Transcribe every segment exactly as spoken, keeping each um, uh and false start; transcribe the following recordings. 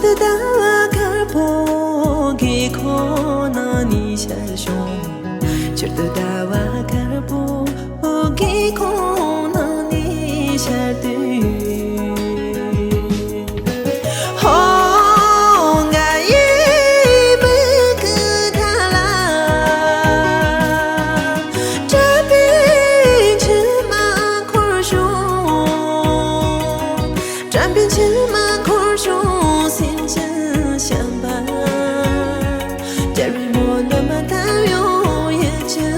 དུ་ཟླ་བ་དཀར་པོ་གི་ཁོག་ནང་ནས་ཤར་བྱུང་། ཕྱིར་དུ་ཟླ་བ་དཀར་པོ་གི་ཁོག་ནང་ནས་ཤར་དུས། ཧོ། ང་ཡི་མིག་གི་མཐའ་ལ། དྲན་པའི་མཆི་མ་འཁོར་བྱུང་། དྲན་པའི་མཆི་མ་འཁོར་བྱུང་། སེམས་ཀྱི་བྱམས་པ། རྒྱལ་བའི་མོ་ནུ་མ་དམ་ཡོང་ཡིད་ཀྱི་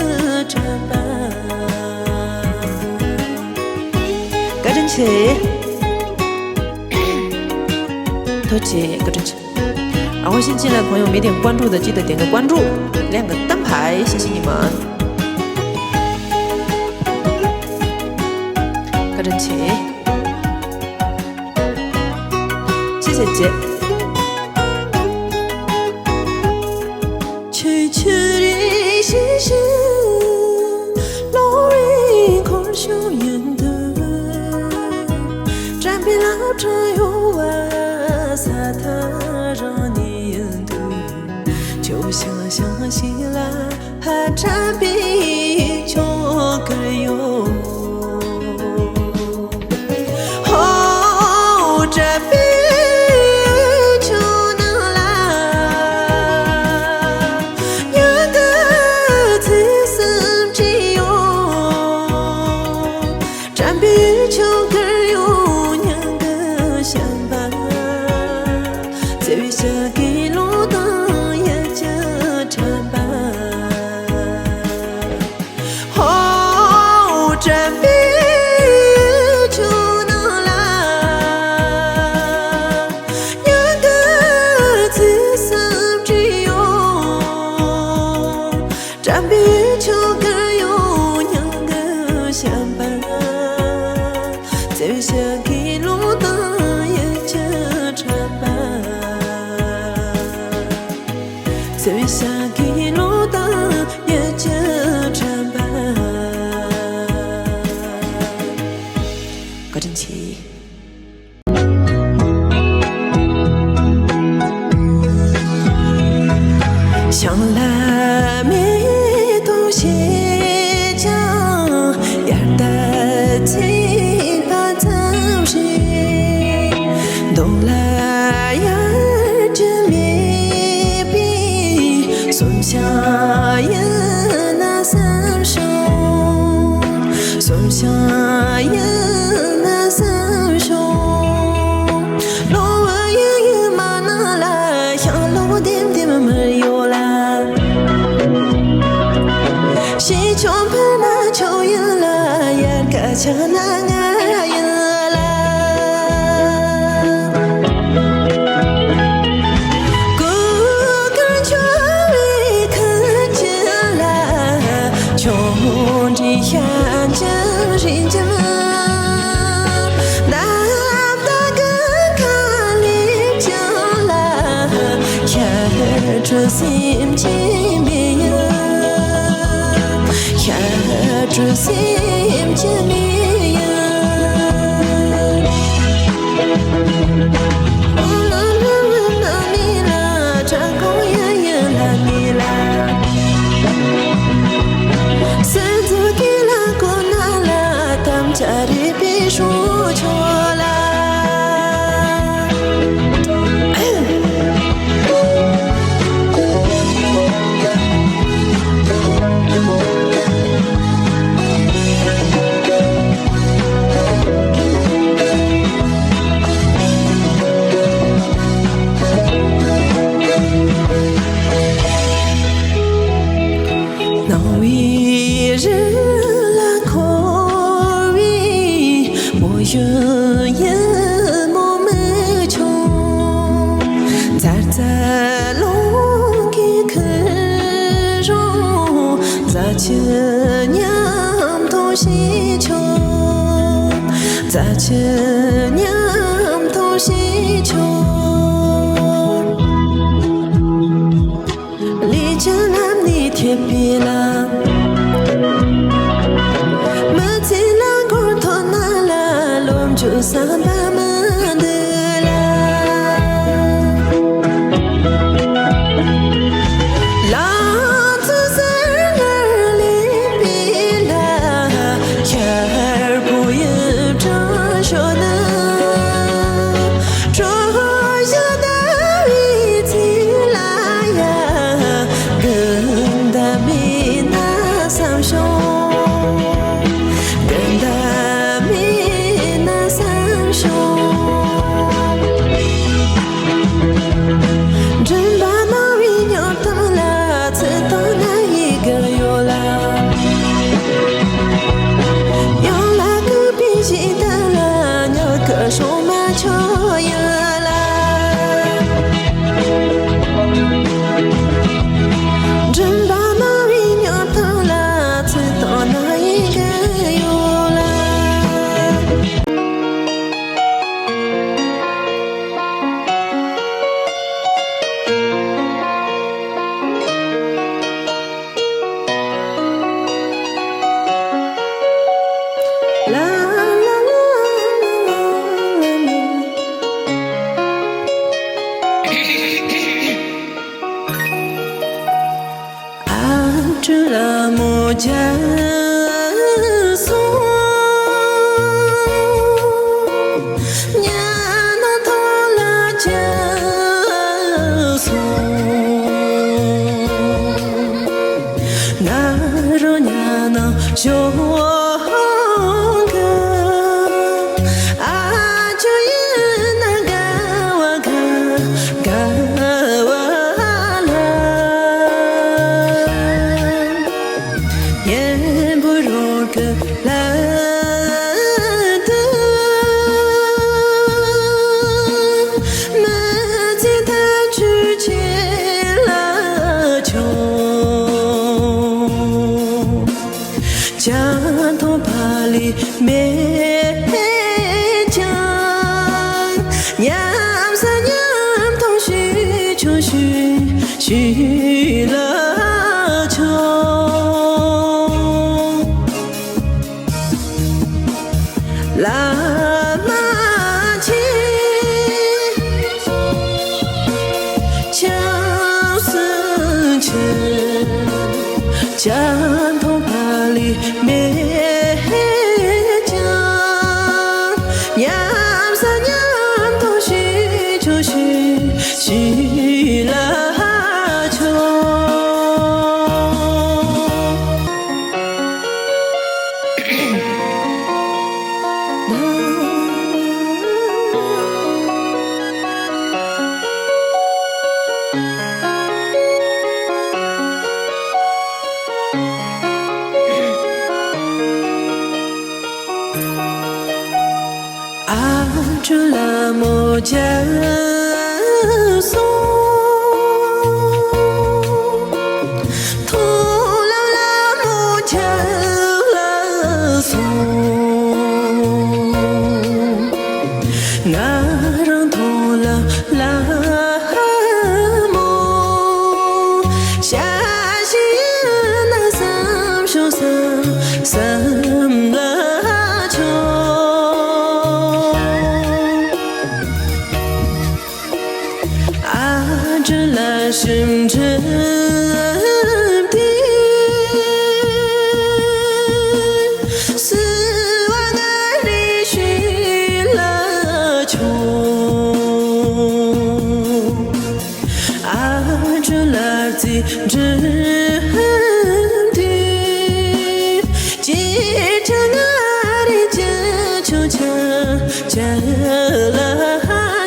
དྲན་པ། བཀའ་དྲིན་ཆེ། ཐུགས་རྗེ་ཆེ། བཀའ་དྲིན་ཆེ། 然后现在呢，朋友们点关注的，记得点个关注，亮个灯牌，谢谢你们。 བཀའ་དྲིན་ཆེ། 谢谢姐。 ཆུ་ཆུ་རེ་ཞིག་ཞིག་གློ་བའི་འཁོར་ཞུགས་ཡུན་དུ། དྲན་པའི་རླབས་ཕྲེང་གཡོ་བ་ས་མཐའ་རང་ནས་ཡུན་དུ། ཁྱོད་ཤང་ཤང་ཞིག་ལ་ཕར་དྲན་པའི་ཆོ་གར་གཡོ། ཧོ། དྲན་པའི་འོད་ཆུ་ནང་ལ། མྱང་འདས་ཚིག་གསུམ་བྲིས་ཡོད། དྲན་པའི་འོད་ཆུ་གར་གཡོ། མྱང་འདས་བྱམས་པ། བརྩེ་བའི་ཞལ་གྱི་ལོ་དང་ཡིད་ཀྱི་དྲན་པ། ཧོ། དྲན་པའི་འོད་ཆུ་ནང་ལ། མྱང་འདས་ཚིག་གསུམ་བྲིས་ཡོད། དྲན་པའི་འོད་ཆུ་གར་གཡོ། མྱང་འདས་བྱམས་པ། བརྩེ་བའི་ཞལ་གྱི་ལོ་དང་ཡིད་ཀྱི་དྲན་པ། བརྩེ་བའི་ཞལ་གྱི་ལོ་དང་ཡིད་ཀྱི་དྲན་པ། བཀའ་དྲིན་ཆེ། བྱང་ལ་མེ་ཏོག་བཞད་ཅིང་ཡར་ལྟ་ཚིག་པ་ཙམ་རེད། གདོང་ལ་ཡལ་གྱི་མེད་པའི་གསུམ་ཞལ་ཡིན་ན་བསམ་བྱུང་། གསུམ་ཞལ་ཡིན་ན་བསམ་བྱུང་། གློ་བུར་ཡིད་ཡུལ་མ་ནང་ལ་ཤིང་ལོ་ལྡེམ་ལྡེམ་མར་གཡོ་ལ། ཞེས་ཆོམ་ཕུ་ན་ཆོ་ཡིན་ལ་ཡར་ཀ་ཆག་ན་ང་ཡིན་ལ། གུ་གུ་འཇོ་བའི་ཁ་ཆུ་ལ། ཆུ་མོ་འདྲའི་ཤ་འཇམ་རིན་འཇམ། ནམ་ཟླ་གི་ཁ་ལས་ཀྱང་ལ། ཤ་དྲོད་སེམས་ཀྱི་མེ་ཡིན། ཤ་དྲོད་སེམས་ཀྱི་མེ་ཡིན། སྣང་བའི་རི་ལ་འཁོར་བའི་མོ་ཡུལ་ཡིད་མོ་མི་ཆུང་། མཛའ་མཛའ་ལོང་གི་ཁུར་རོང་། མཛའ་ཆུ་མཉམ་དུ་ཞིག་ཆོག། མཛའ་ཆུ་མཉམ་དུ་ཞིག་ཆོག། ལས་ཀྱི་ལམ་ནས་ཐེབས་པའི་ལམ། མི་ཚེ་ལ་འགོར་ཐོག་ན་ལ། ལོ་མཇུག་བསམ་པ་མི་འདུག་ལ། སྦྱར་སོང་། ཉ་ནང་ཐོག་ལ་སྦྱར་སོང་། ང་རང་ཉ་ནང་ཞོགས་ཀ། ཨ་ཅོ་ཡིན་ན་དགའ་བ་དགའ་དགའ་བ་ལ། གཉེན་པོ་རང་གི་ལ་དུ། མི་ཚེ་མཐའ་མཇུག་ཁྱེད་ལ་མཆོག། ཆང་འཐུང་ཕ་ལི་མེད་ཀྱང་། མཉམ་ཟ་མཉམ་འཐུང་ཞིག་ཆུང་ཞིག་ཞིག་ལ་ཆོག། བླ་མ་མཆོག། ཆབ་སྲིད་ཆེ། ཆང་འཐུང་ཕ་ལི་མེད་ཀྱང་། མཉམ་ཟ་མཉམ་འཐུང་ཞིག་ཆུང་ཞིག་ཞིག་ལ་ཆོག། ཨ་ཅོ་ལ་མོ་བྱས་སོང་། ཐུགས་ལ་ལ་མོ་བྱས་ལ་སོང་། ང་རང་ཐོག་ལ་ལ་མོ། ཤ་ཤི་ཡིན་ན་བསམ་ཤོག་བསམ་བསམ་ལ་ཆོག། ཨ་ཅོ་ལ་ཞིམ་དྲིམ་དེ། བསུ་བ་ང་རེ་ཞུ་ལ་ཆོག། ཨ་ཅོ་ལ་རྩི་དྲིམ་དེ། ཅི་ཆ་ང་རེ་ཅི་ཆོ་ཆ་ཆ་ལ་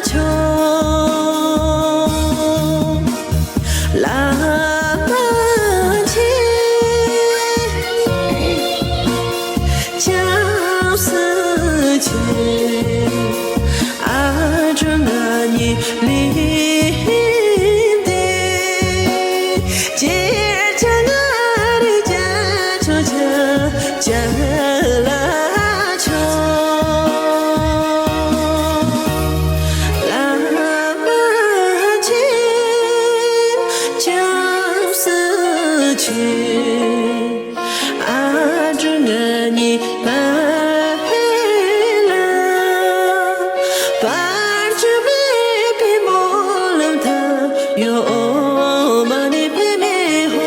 ཆོག། བླ་མ་ཆེ། ཆབ་སྲིད་ཆེ། ཨ་ཅོ་ང་གཉིས་ལས་དེ། ཅེར་ཆ་ང་རེ་ཅ་ཆོ་ཆ་ཅ་ལ་ཆོ། བླ་མ་ཆེ། ཆབ་སྲིད་ཆེ། ཨ་ཅོ་ང་གཉིས་བར་ལ། བར་ཆད་མེད་པའི་སྨོན་ལམ་མཐའ་ཡོད་མ་ནི་བེ་མེ་ཧོ།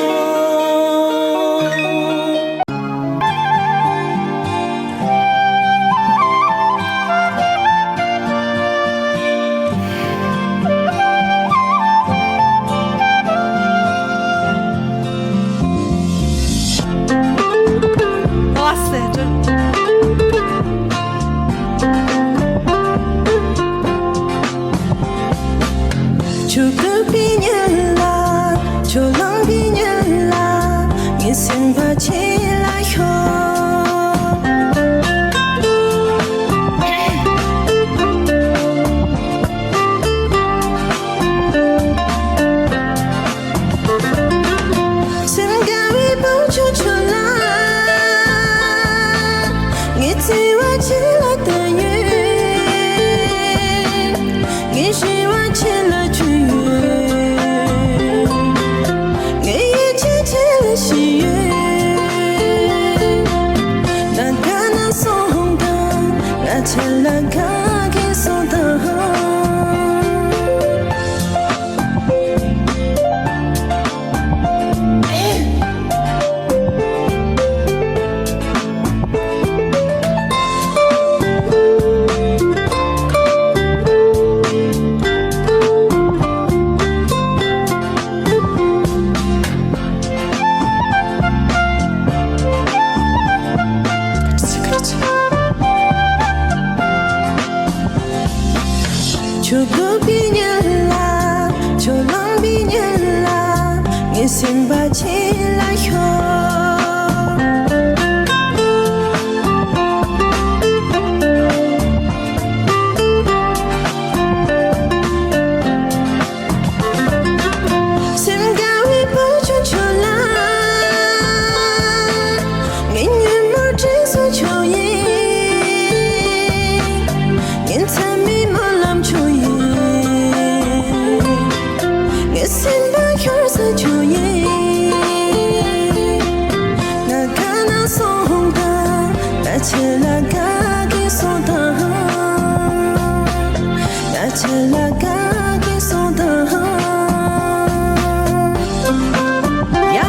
ཆུ་བརྐོས་པའི་ཉིན་ལ། ཆུ་བླངས་པའི་ཉིན་ལ། ངའི་སེམས་པ་ཁྱེད་ལ་ཤོར། སེམས་དགའ་བའི་བང་ཆུང་ཆུ་ལ། ངའི་བརྩེ་བ་ཁྱེད་ལ་བསྟན་ཡོད། ངའི་ཞི་བ་ཁྱེད་ལ་བཅོལ་ཡོད། སྡུག་པའི་ཉིན་ལ། ཁྱོད་ལངས་པའི་ཉིན་ལ། ངའི་སེམས་པ་ཁྱེད་ལ་ཤོར། སེམས་དགའ་བའི་བུ་ཆུང་ཁྱོད་ལ། ངའི་ཉིན་མོར་དྲན་གསོ་ཁྱོད་ཡིན། ངའི་མཚན་མོའི་སྨོན་ལམ་ཁྱོད་ཡིན། ངའི་སེམས་པ་ཤོར་ས་ཁྱོད་ཡིན། ང་ག་ན་སོང་དང་། ད་ཁྱེད་ལ་དགའ་གི་སོང་དང་། ད་ཁྱེད་ལ་དགའ་གི་སོང་དང་། ཡ།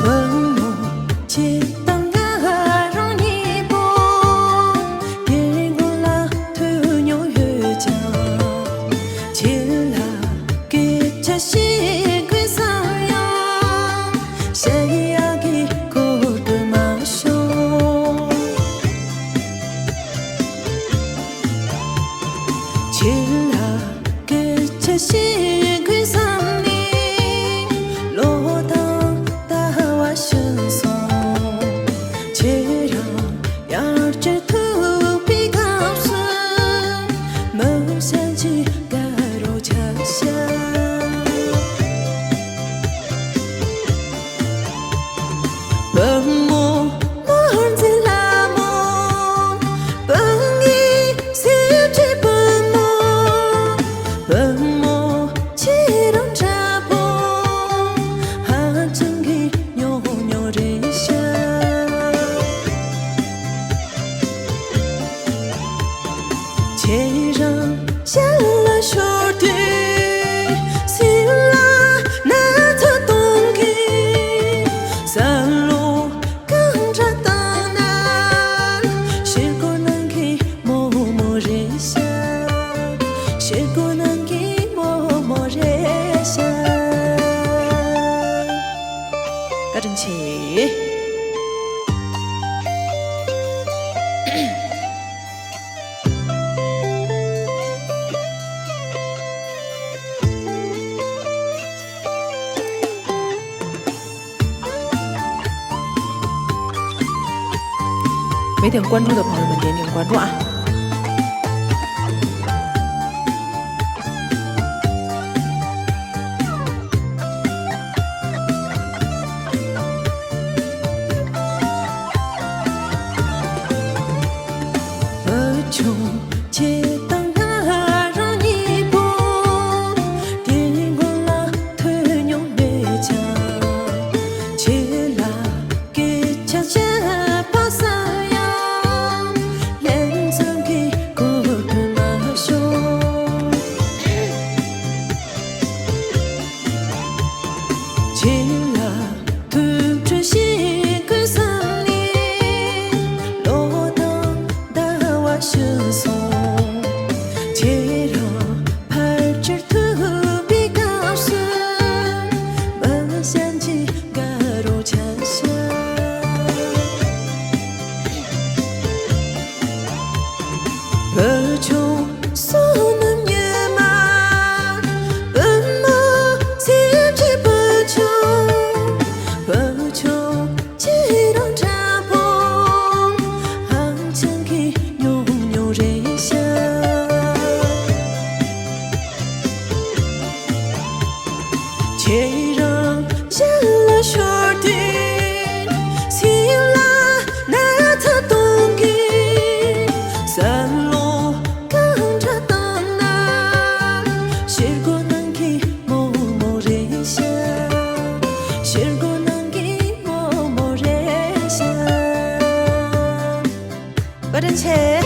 བུ་མོ་ཁྱེད་དང་ང་རང་གཉིས་པོ། དེ་སྔོན་ལ་ཐུག་མྱོང་ཡོད་ཀྱང་། ཁྱེད་ལ་སྐད་ཆ་བཤད་དགོས་བསམ་ཡང་། བཤད་ཡག་གི་གོ་སྐབས་མ་བྱུང་། ཁྱེད་ལ་སྐད་ཆ་བཤད་དགོས་བསམ་ནས། ལོ་དང་ཟླ་བ་ཕྱིན་སོང་། ཁྱེད་རང་ཡར་བསྐྱལ་ཐུབ་པའི་སྐབས་སུ། མི་གཞན་གྱིས་དགའ་རོགས་བྱ་ཤག། བུ་མོ་ནོར་འཛིན་ལྷ་མོ། བུ་ངའི་སེམས་ཀྱི་བུ་མོ། བུ་མོ་ཁྱེད་རང་འདྲ་པོ་ཧ་ཅང་གི་ཉུང་ཉུང་རེད་ཤག། ཁྱེད་རང་ཞལ་ལ་ཤོར་དུས། སེམས་ལ་ན་ཚ་གཏོང་གི། བསམ་བློ་གང་འདྲ་བཏང་ན། ཤེས་དགོས་ནང་གི་རྨོ་མོ་རེད་ཤག། ཤེས་དགོས་ནང་གི་རྨོ་མོ་རེད་ཤག། བཀའ་དྲིན་ཆེ། མི་དེ་ཀོན་ཀྲུག་དང་བང་རིམ་མ་འདྲེས་ནས་ཀོན་ཀྲུག་ཨ། བུ་ཆུང་ཁྱེད་དང་ང་རང་གཉིས་པོ། དེ་སྔོན་ལ་ཐུག་མྱོང་མེད་ཀྱང་། ཁྱེད་ལ་སྐད་ཆ་བཤད་པ་བསམ་ཡང་། ལན་ཙམ་གྱི་གོ་དོན་མ་ཤོར། ཁྱེད་ལ་ཐུགས་ཁྲོ་ཞིག་དགོས་བསམ་ནས། ལོ་དང་ཟླ་བ་ཕྱིན་སོང་། ཁྱེད་རང་ཕལ་ཆེར་ཐུག་པའི་སྐབས་སུ། མི་གཞན་གྱིས་དགའ་རོགས་བྱ་ཤག། བུ་ཆུང་བསོད་ནམས་ཉི་མ། བུ་མོ་སེམས་ཀྱི་བུ་ཆུང་། བུ་ཆུང་ཁྱེད་རང་འདྲ་པོ་ཧ་ཅང་གི་ཉུང་ཉུང་རེད་ཤག། ཁྱེད་རང་ཞལ་ལ་ཤོར་དུས། སེམས་ལ་ན་ཚ་གཏོང་གི། བསམ་བློ་གང་འདྲ་བཏང་ན། ཤེས་དགོས་ནང་གི་རྨོ་མོ་རེད་ཤག། ཤེས་དགོས་ནང་གི་རྨོ་མོ་རེད་ཤག། བཀའ་དྲིན་ཆེ།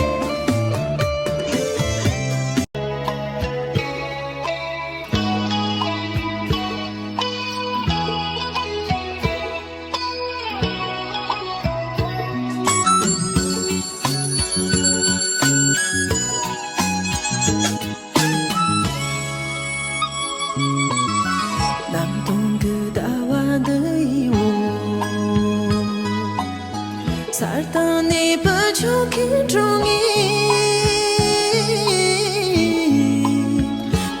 ཚར་དང་ནི་བུ་ཆུང་གི་དྲུང་ངེས།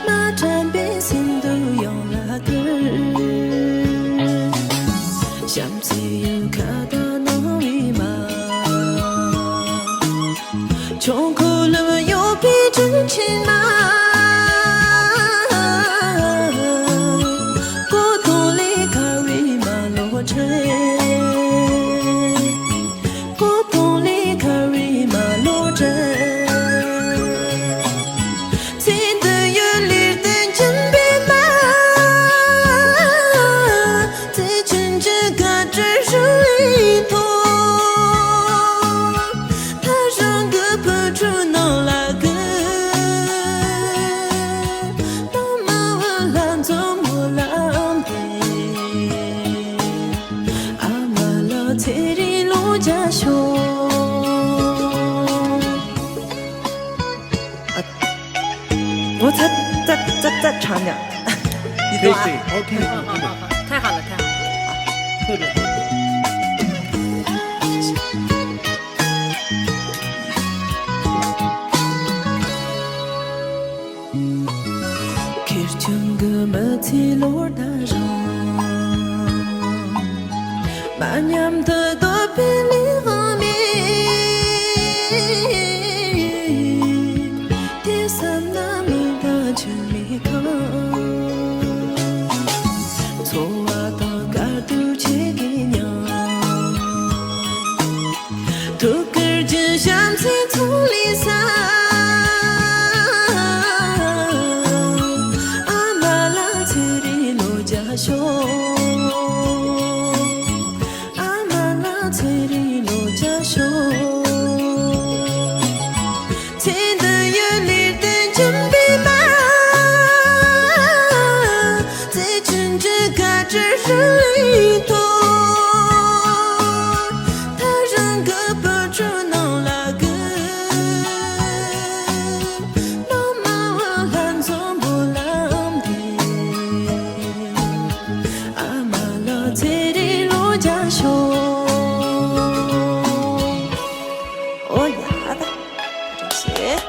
མ་དྲན་པའི་སེམས་སྡུག་ཡོངས་ལ་བསྐུར། བྱམས་བརྩེ་ཡུལ་ཁ་དང་ནོར་བུའི་མ། ཆོས་འཁོར་ལམ་གཡོག་པའི་དྲིན་ཆེན་མ། སྐུ་གདུང་ལས་དཀར་བའི་མ་ལོ་སྤྲུལ། སྐུ་གདུང་ལས་དཀར་བའི་མ་ལོ་སྤྲུལ། ཚེ་འདི་ཡི་ལས་དོན་སྦྱིན་པའི་མ། ཚེ་ཕྱིན་ཆད་དགའ་བྲལ་རི་ལས་མཐོ། ཐག་རིང་གི་བུ་ཕྲུག་རྣམས་ལ་བསྐུར། ནང་མི་བུ་ལྷན་འཛོམས་སྨོན་ལམ་འདེབས། ཨ་མ་ལགས་ཚེ་རིང་ལོ་བརྒྱ་ཤོག་ངོ་ཚ་ཚ་ཚ་ཚ་དྲག་ཉག་ཡིད་དོ་ཨ། ཐད་ཁ་ལ་ཐད། ཁེར་རྐྱང་གི་མི་ཚེ་ལོ་ཟླ་རིང་། མ་མཉམ་དུ་སྡོད་པའི་ལས་དབང་མེད། དེ་བསམ་ན་མི་འདའ་ཆུ་མིག་གང་། འཚོ་བ་དང་དཀའ་སྡུག་ཆེ་གེ་མཉམ། ཐུགས་ཀར་གྱི་བྱམས་བརྩེའི་ཚོགས་ལས་བསགས། ཨ་མ་ལགས་ཚེ་རིང་ལོ་བརྒྱ་ཤོག་ཨ་མ་ལགས་ཚེ་རིང་ལོ་བརྒྱ་ཤོག་ཚེ་འདི་ཡི་ལས་དོན་སྦྱིན་པའི་མ། ཚེ་ཕྱིན་ཆད་དགའ་བྲལ་རི་ལས་མཐོ། ཐག་རིང་གི་བུ་ཕྲུག་རྣམས་ལ་བསྐུར། ནང་མི་བུ་ལྷན་འཛོམས་སྨོན་ལམ་འདེབས། ཨ་མ་ལགས་ཚེ་རིང་ལོ་བརྒྱ་ཤོག་ཨོ་ཡ་ད། བཀྲ་ཤིས།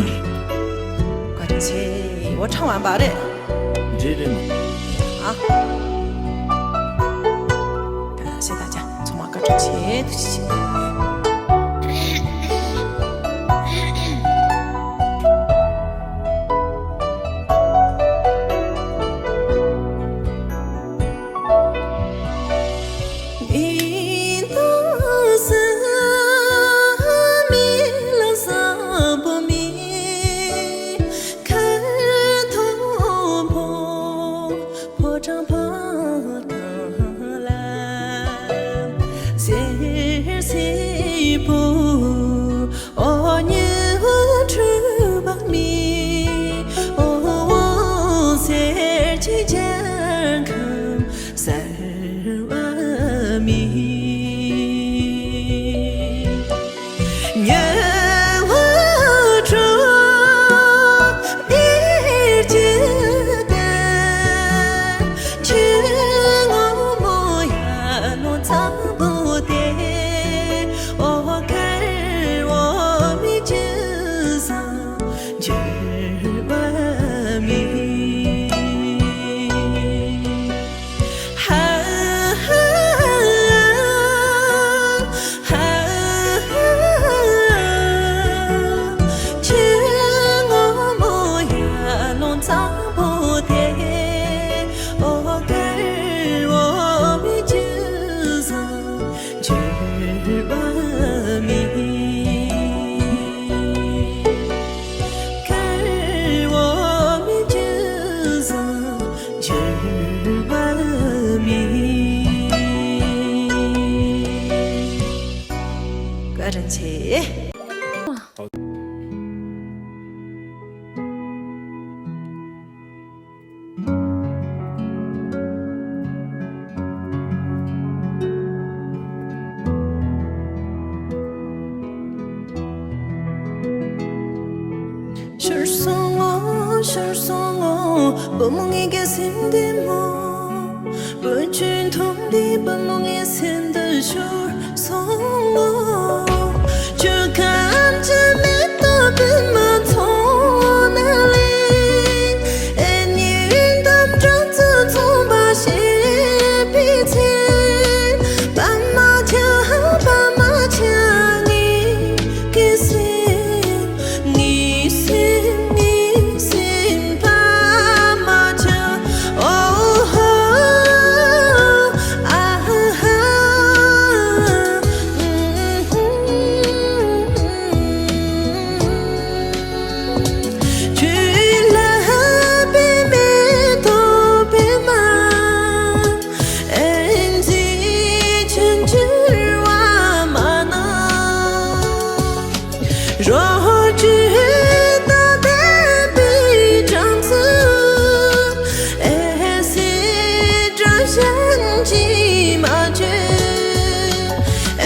བཀའ་དྲིན་ཆེ། འོ་ཕྲེང་བ་འབའ་རེད། འདྲེ་རེད་མ། ཨ། ད་ཤེས་ད་ཅག་ཚང་མ་བཀའ་དྲིན་ཆེ། ཐུགས་རྗེ་ཆེ། ཤོར་སོང་ངོ་། ཤོར་སོང་ངོ་། བུ་མོ་ངའི་སེམས་འདི་མོ། བུ་ཆུང་ཐུང་འདི་བུ་མོ་ངའི་སེམས་འདི་ཤོར་སོང་ངོ་། ཆུ་ཁམས་ཀྱི་མེ་ཏོག་པད་མ་ཚོགས་ནང་ལ། ཨེ་ཉིན་དམ་སྦྲང་རྩི་ཚོང་པ་བྱེད་པའི་ཚེ། པད་མ་ཆགས། པད་མ་ཆགས། ངའི་སེམས། ངའི་སེམས། ངའི་སེམས། པད་མ་ཆགས། ཨོ་ཧོ། ཨ་ཧ་ཧ། ཆུ་ལྷགས་པའི་མེ་ཏོག་པད་མ། ཨེ་ཙི་ཆུང་ཆུང་བ་མ་ན། རོ་བཅུད་དང་ལྡན་པའི་སྦྲང་རྩི། ཨེ་སེ་སྦྲང་ཤིང་གིས་མ་བཅད།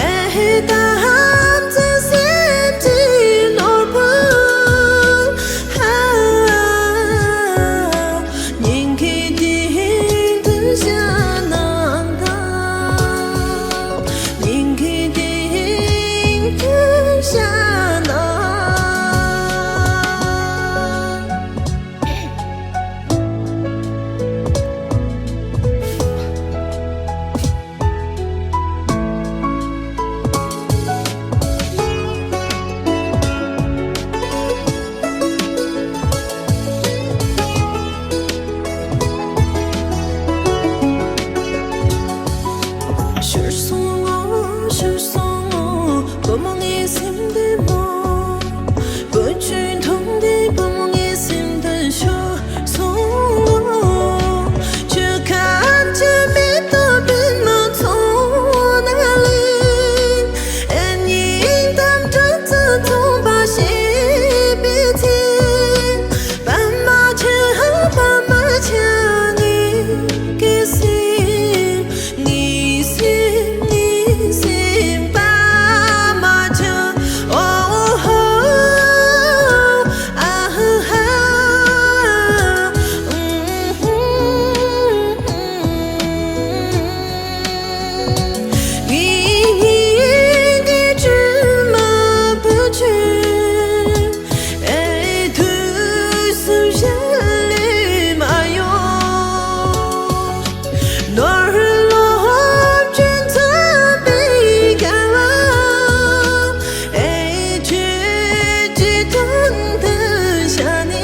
ཨེ་དམ་ཚིག་སེམས་ཀྱི་ནོར་བུ། ཧ། སྙིང་གི་གཏིང་དུ་བཞག་ན་ད། སྙིང་གི་གཏིང་དུ་བཞག་ན། ཤོར་སོང་ངོ་། ཤོར་སོང་ངོ་། བུ་མོ་ངའི་སེམས་འདི་མོ། བུ་ཆུང་ཐུང་འདི་བུ་མོ་ངའི་སེམས་འདི་ཤོར་སོང་ངོ་། ཆུ་ཁམས་ཀྱི་མེ་ཏོག་པད་མ་ཚོགས་ནང་ལ། ཨེ་ཉིན་དམ་སྦྲང་རྩི་ཚོང་པ་བྱེད་པའི་ཚེ། པད་མ་ཆགས། པད་མ་ཆགས། ངའི་སེམས། ངའི་སེམས། ངའི་སེམས། པད་མ་ཆགས། ཨོ་ཧོ། ཨ་ཧ་ཧ། ངའི་སྙིང་གི་དྲི་མ་བུ་ཆུང་། ཨེ་དུས་སུ་གཞན་ལས་མ་ཡོང་། ནོར་ལོངས་སྤྱོད་འཚམས་པའི་སྐལ་བ། ཨེ་ཁྱོད་ཀྱི་དོན་དུ་བཞག་ནས།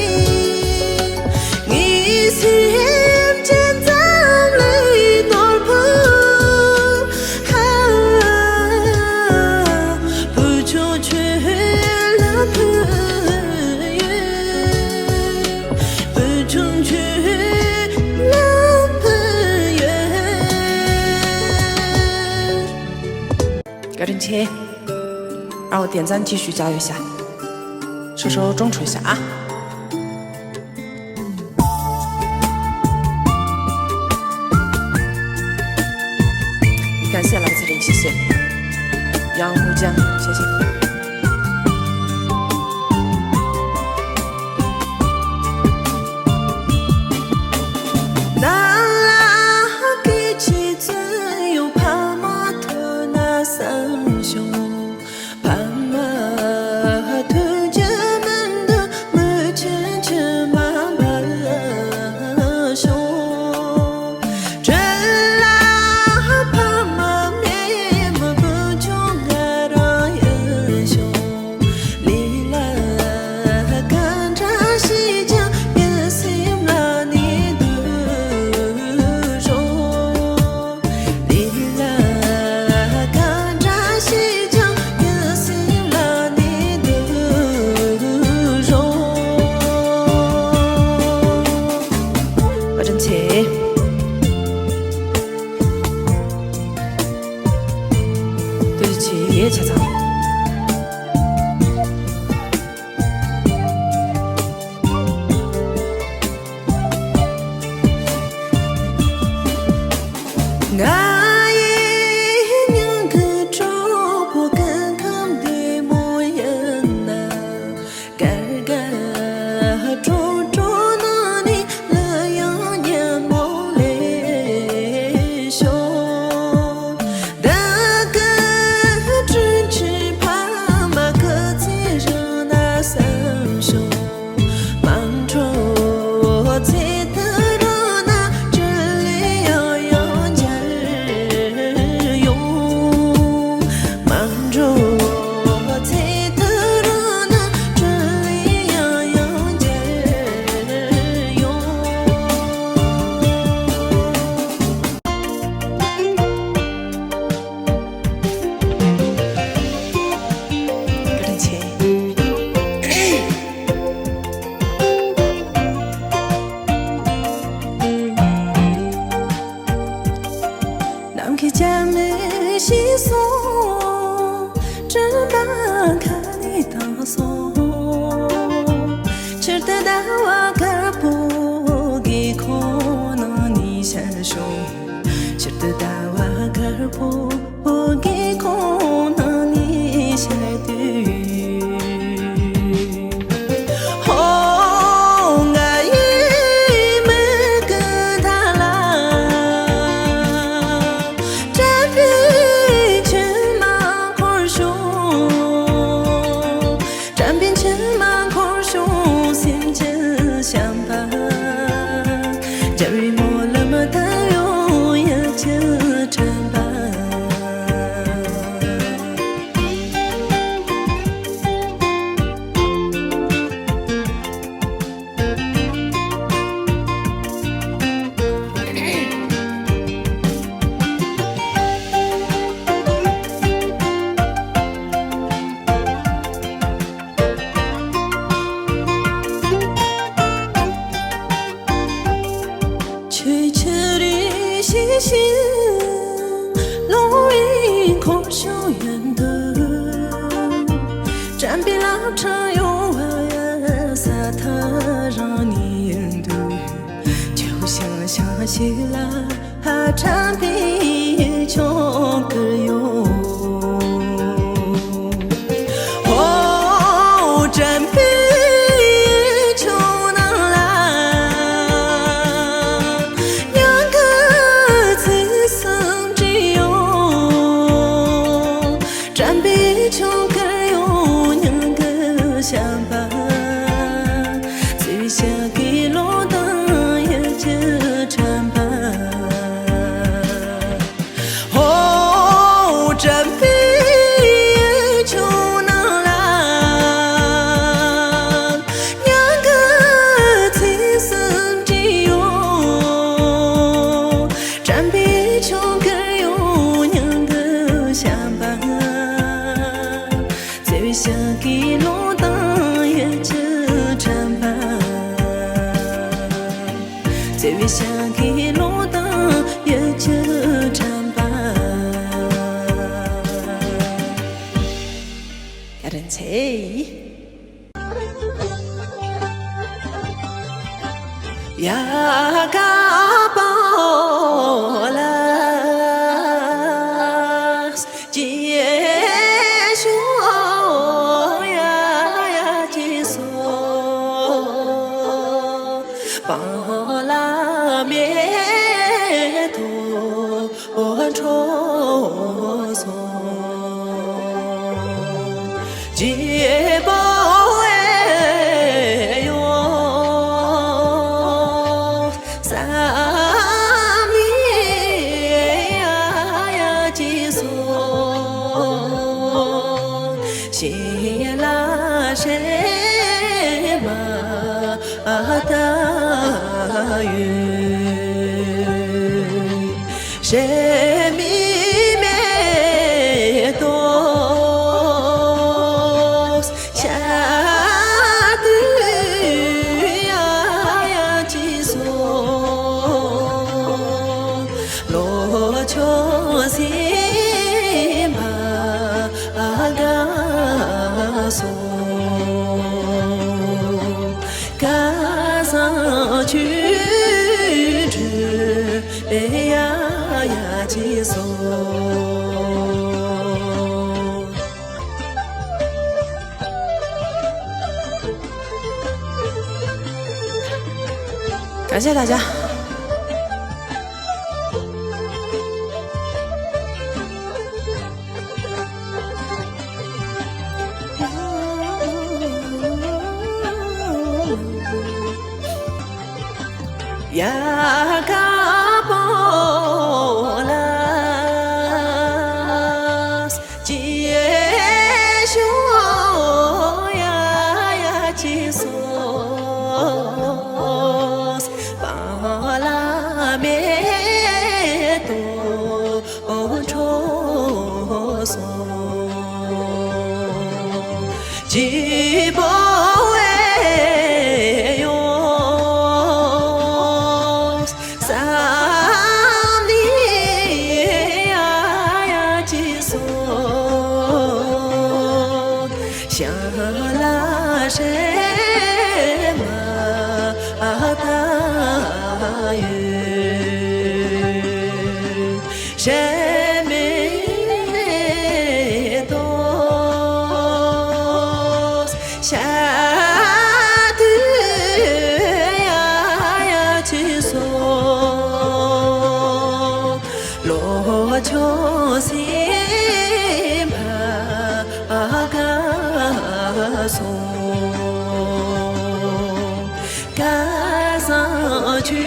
ངའི་སེམས་ཅན་འཛམ་གླིང་ནོར་བུ། ཧ། བུ་ཆུང་ཁྱོད་ལ་ཕུལ་ཡོད། བུ་ཆུང་ཁྱོད་ལ་ཕུལ་ཡོད། བཀའ་དྲིན་ཆེ། ཨའོ་བདེན་ཙང་继续加油一下。 ཧྲོ་ཧྲོ་ཀྲོང་ཧྲོ་ཤ་ཨ། 感谢来自林夕，谢谢。杨湖江，谢谢。 ནང་ལ་སྐད་ཅིག་ཙམ་ཡང་ཕ་མ་ཐུག་ན་བསམ་བྱུང་། ཕ་མ་ཐུག་རྒྱུ་མི་འདུག་མི་ཆུང་ཆུང་མ་འབར་བྱུང་། བྲེལ་ལ་ཕ་མ་མེད་མི་བུ་ཆུང་ང་རང་ཡིན། ནམ་མཁའི་བྱ་མོ་ཞིག་སོང་། སྤྲིན་པ་ཁ་ནས་བཏང་སོང་། ཕྱིར་དུ་ཟླ་བ་དཀར་པོ་སྒེའུ་ཁུང་ནང་ནས་ཤར་བྱུང་། ཕྱིར་དུ་ཟླ་བ་དཀར་པོ་སྒེའུ་ཁུང་ནང་ནས་ཤར་དུས། ཧོ། ང་ཡི་མིག་གི་མཐའ་ལ། དྲན་པའི་མཆི་མ་འཁོར་བྱུང་། དྲན་པའི་མཆི་མ་འཁོར་བྱུང་། སེམས་ཀྱི་བྱམས་པ། རྒྱལ་བའི་སྨོན་ལམ་དང་ཡང་ཡིད་ཀྱི་དྲན་པ། ཆོས་ཆུ་རེ་ཞིག་ཞིག་ལོང་བའི་འཁོར་ཕྱོགས་ཡན་དུ། དྲན་པའི་རླབས་ཕྲེང་གཡོ་བ་ས་མཐའ་རང་ནས་ཡིན་དུས། ཁྱེའུ་ཞང་ཞང་ཞིག་ལ་དྲན་པའི་ཡིག་ཆུང་བསྐུར་ཡོང་། ཨོ། དྲན་པའི་ཡིག་ཆུང་ནང་ལ་མྱང་གི་ཚིག་གསུམ་བྲིས་ཡོང་། དྲན་པའི་ཡིག་ཆུང་བསྐུར་ཡོང་། མྱང་གི་བྱམས་པ། བརྩེ་བའི་ཞལ་གྱི་ཀློང་དང་ཡིད་ཀྱི་དྲན་པ། ཧོ། དྲན་པའི་ཡིག་ཆུང་ནང་ལ་མྱང་གི་ཚིག་གསུམ་བྲིས་ཡོང་། དྲན་པའི་ཡིག་ཆུང་བསྐུར་ཡོང་། མྱང་གི་བྱམས་པ། བརྩེ་བའི་ཞལ་གྱི་ཀློང་དང་ཡིད་ཀྱི་དྲན་པ། བརྩེ་བའི་ཞལ་གྱི་ཀློང་དང་ཡིད་ཀྱི་དྲན་པ། ཡ་རན་ཚེ། ཡ་ག་པོ་ལ་སྐྱེ་ཤོག་ཡ་ཡ་ཅི་སོ། སྤང་ལ་མེ་ཏོག་འཕྲོ་སོང་། སྐྱེས་པ་ཨེ་ཡོང་། བསམ་ཡས་ཡ་ཡ་ཅི་སོང་། ཞིང་ལ་སྲན་མ་ལྟ་ཡོད། སྲན་མའི་མེ་ཏོག་ཤར་དུས་ཡ་ཡ་ཅི་སོང་། ལོ་ཆུང་སེམས་པ་དགའ་སོང་། ཁ་སང་ཆུ་དྲོད་ཡ་ཡ་ཅི་སོང་།感谢大家。ཡ་ག་པོ་ལ་ཅི་ཤོ་ཡ་ཡ་ཅི་སོ་པ་ལ་མེ་ཏོ་འཕྲོ་སོང་། ཅི་པོ་ཨེ་ཡོང་ས་ནི་ཡ་ཡ་ཅི་སོང་། ཤ་ལ་ཧྲེ་མ་ཨ་ད་ཡོད། ཞེ་མེད་དོ། ཤ་དུ་ཡ་ཡ་ཅི་སོ། ལོ་ཆུང་སེམས་ཕ་ག་སོང་། སྐལ་བཟང་ཆོས་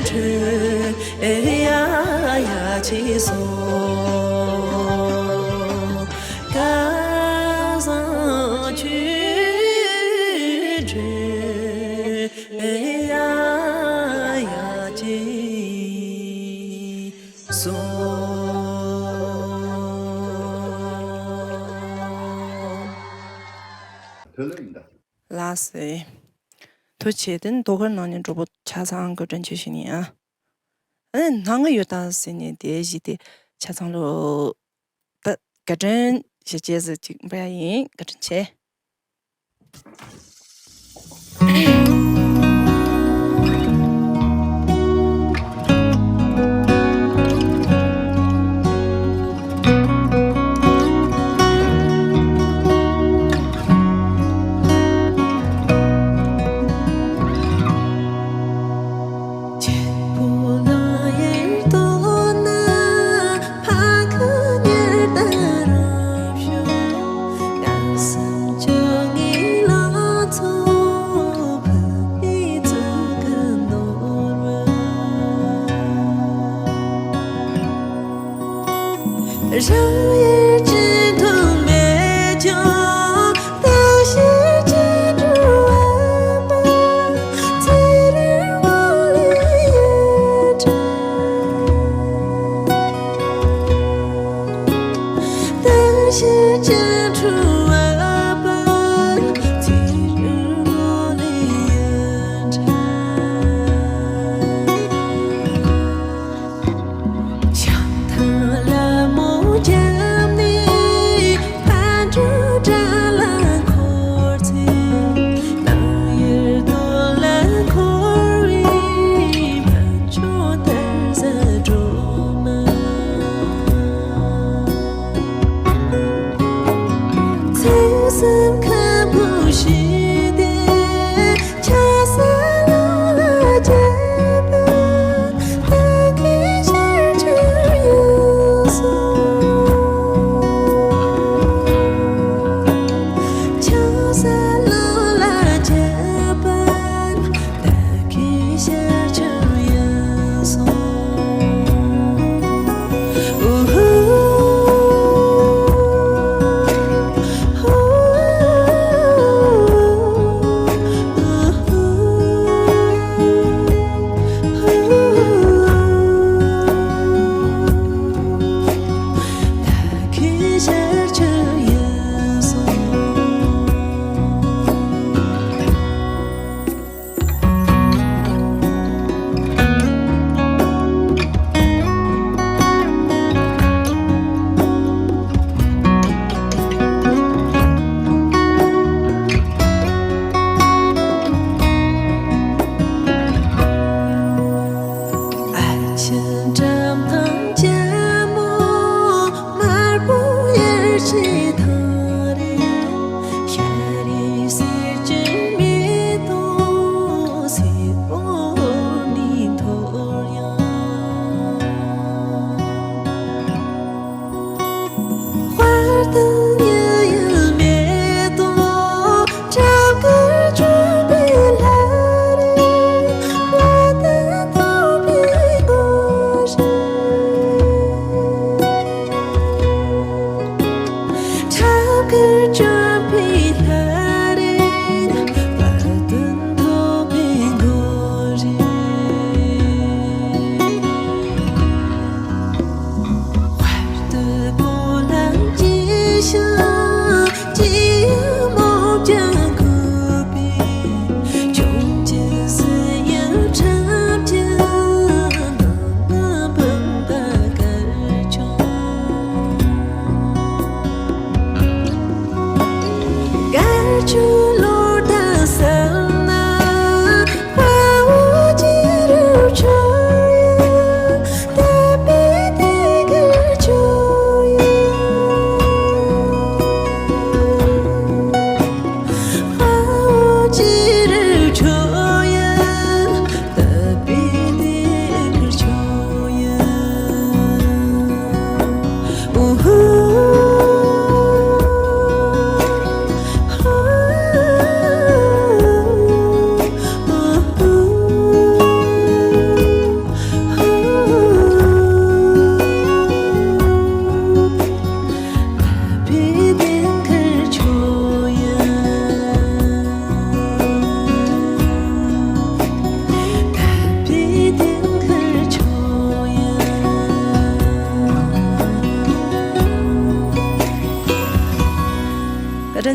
སྒྲོན་ཡ་ཡ་ཅི་སོང་། སྐལ་བཟང་ཆོས་སྒྲོན་ཡ་ཡ་ཅི་སོང་། ལགས་སེ། ཐུགས་རྗེ་ཆེ། དེ་ནི་ཟློས་གར་གནང་མཁན་གྲོགས་པོ་ཆ་ཚང་བཀའ་དྲིན་ཆེ་ཞུ་ནི་ཡིན། ཨ་ནི་སྣང་ངོ་ཡོད་ད་ཟེར་ནས་དེ་གཞི་དེ་ཆ་ཚང་ལོ། ད་བཀའ་དྲིན་ཞུ་ཅེས་ཟེར་ཅིག་འབུལ་ཡ་ཡིན། བཀའ་དྲིན་ཆེ།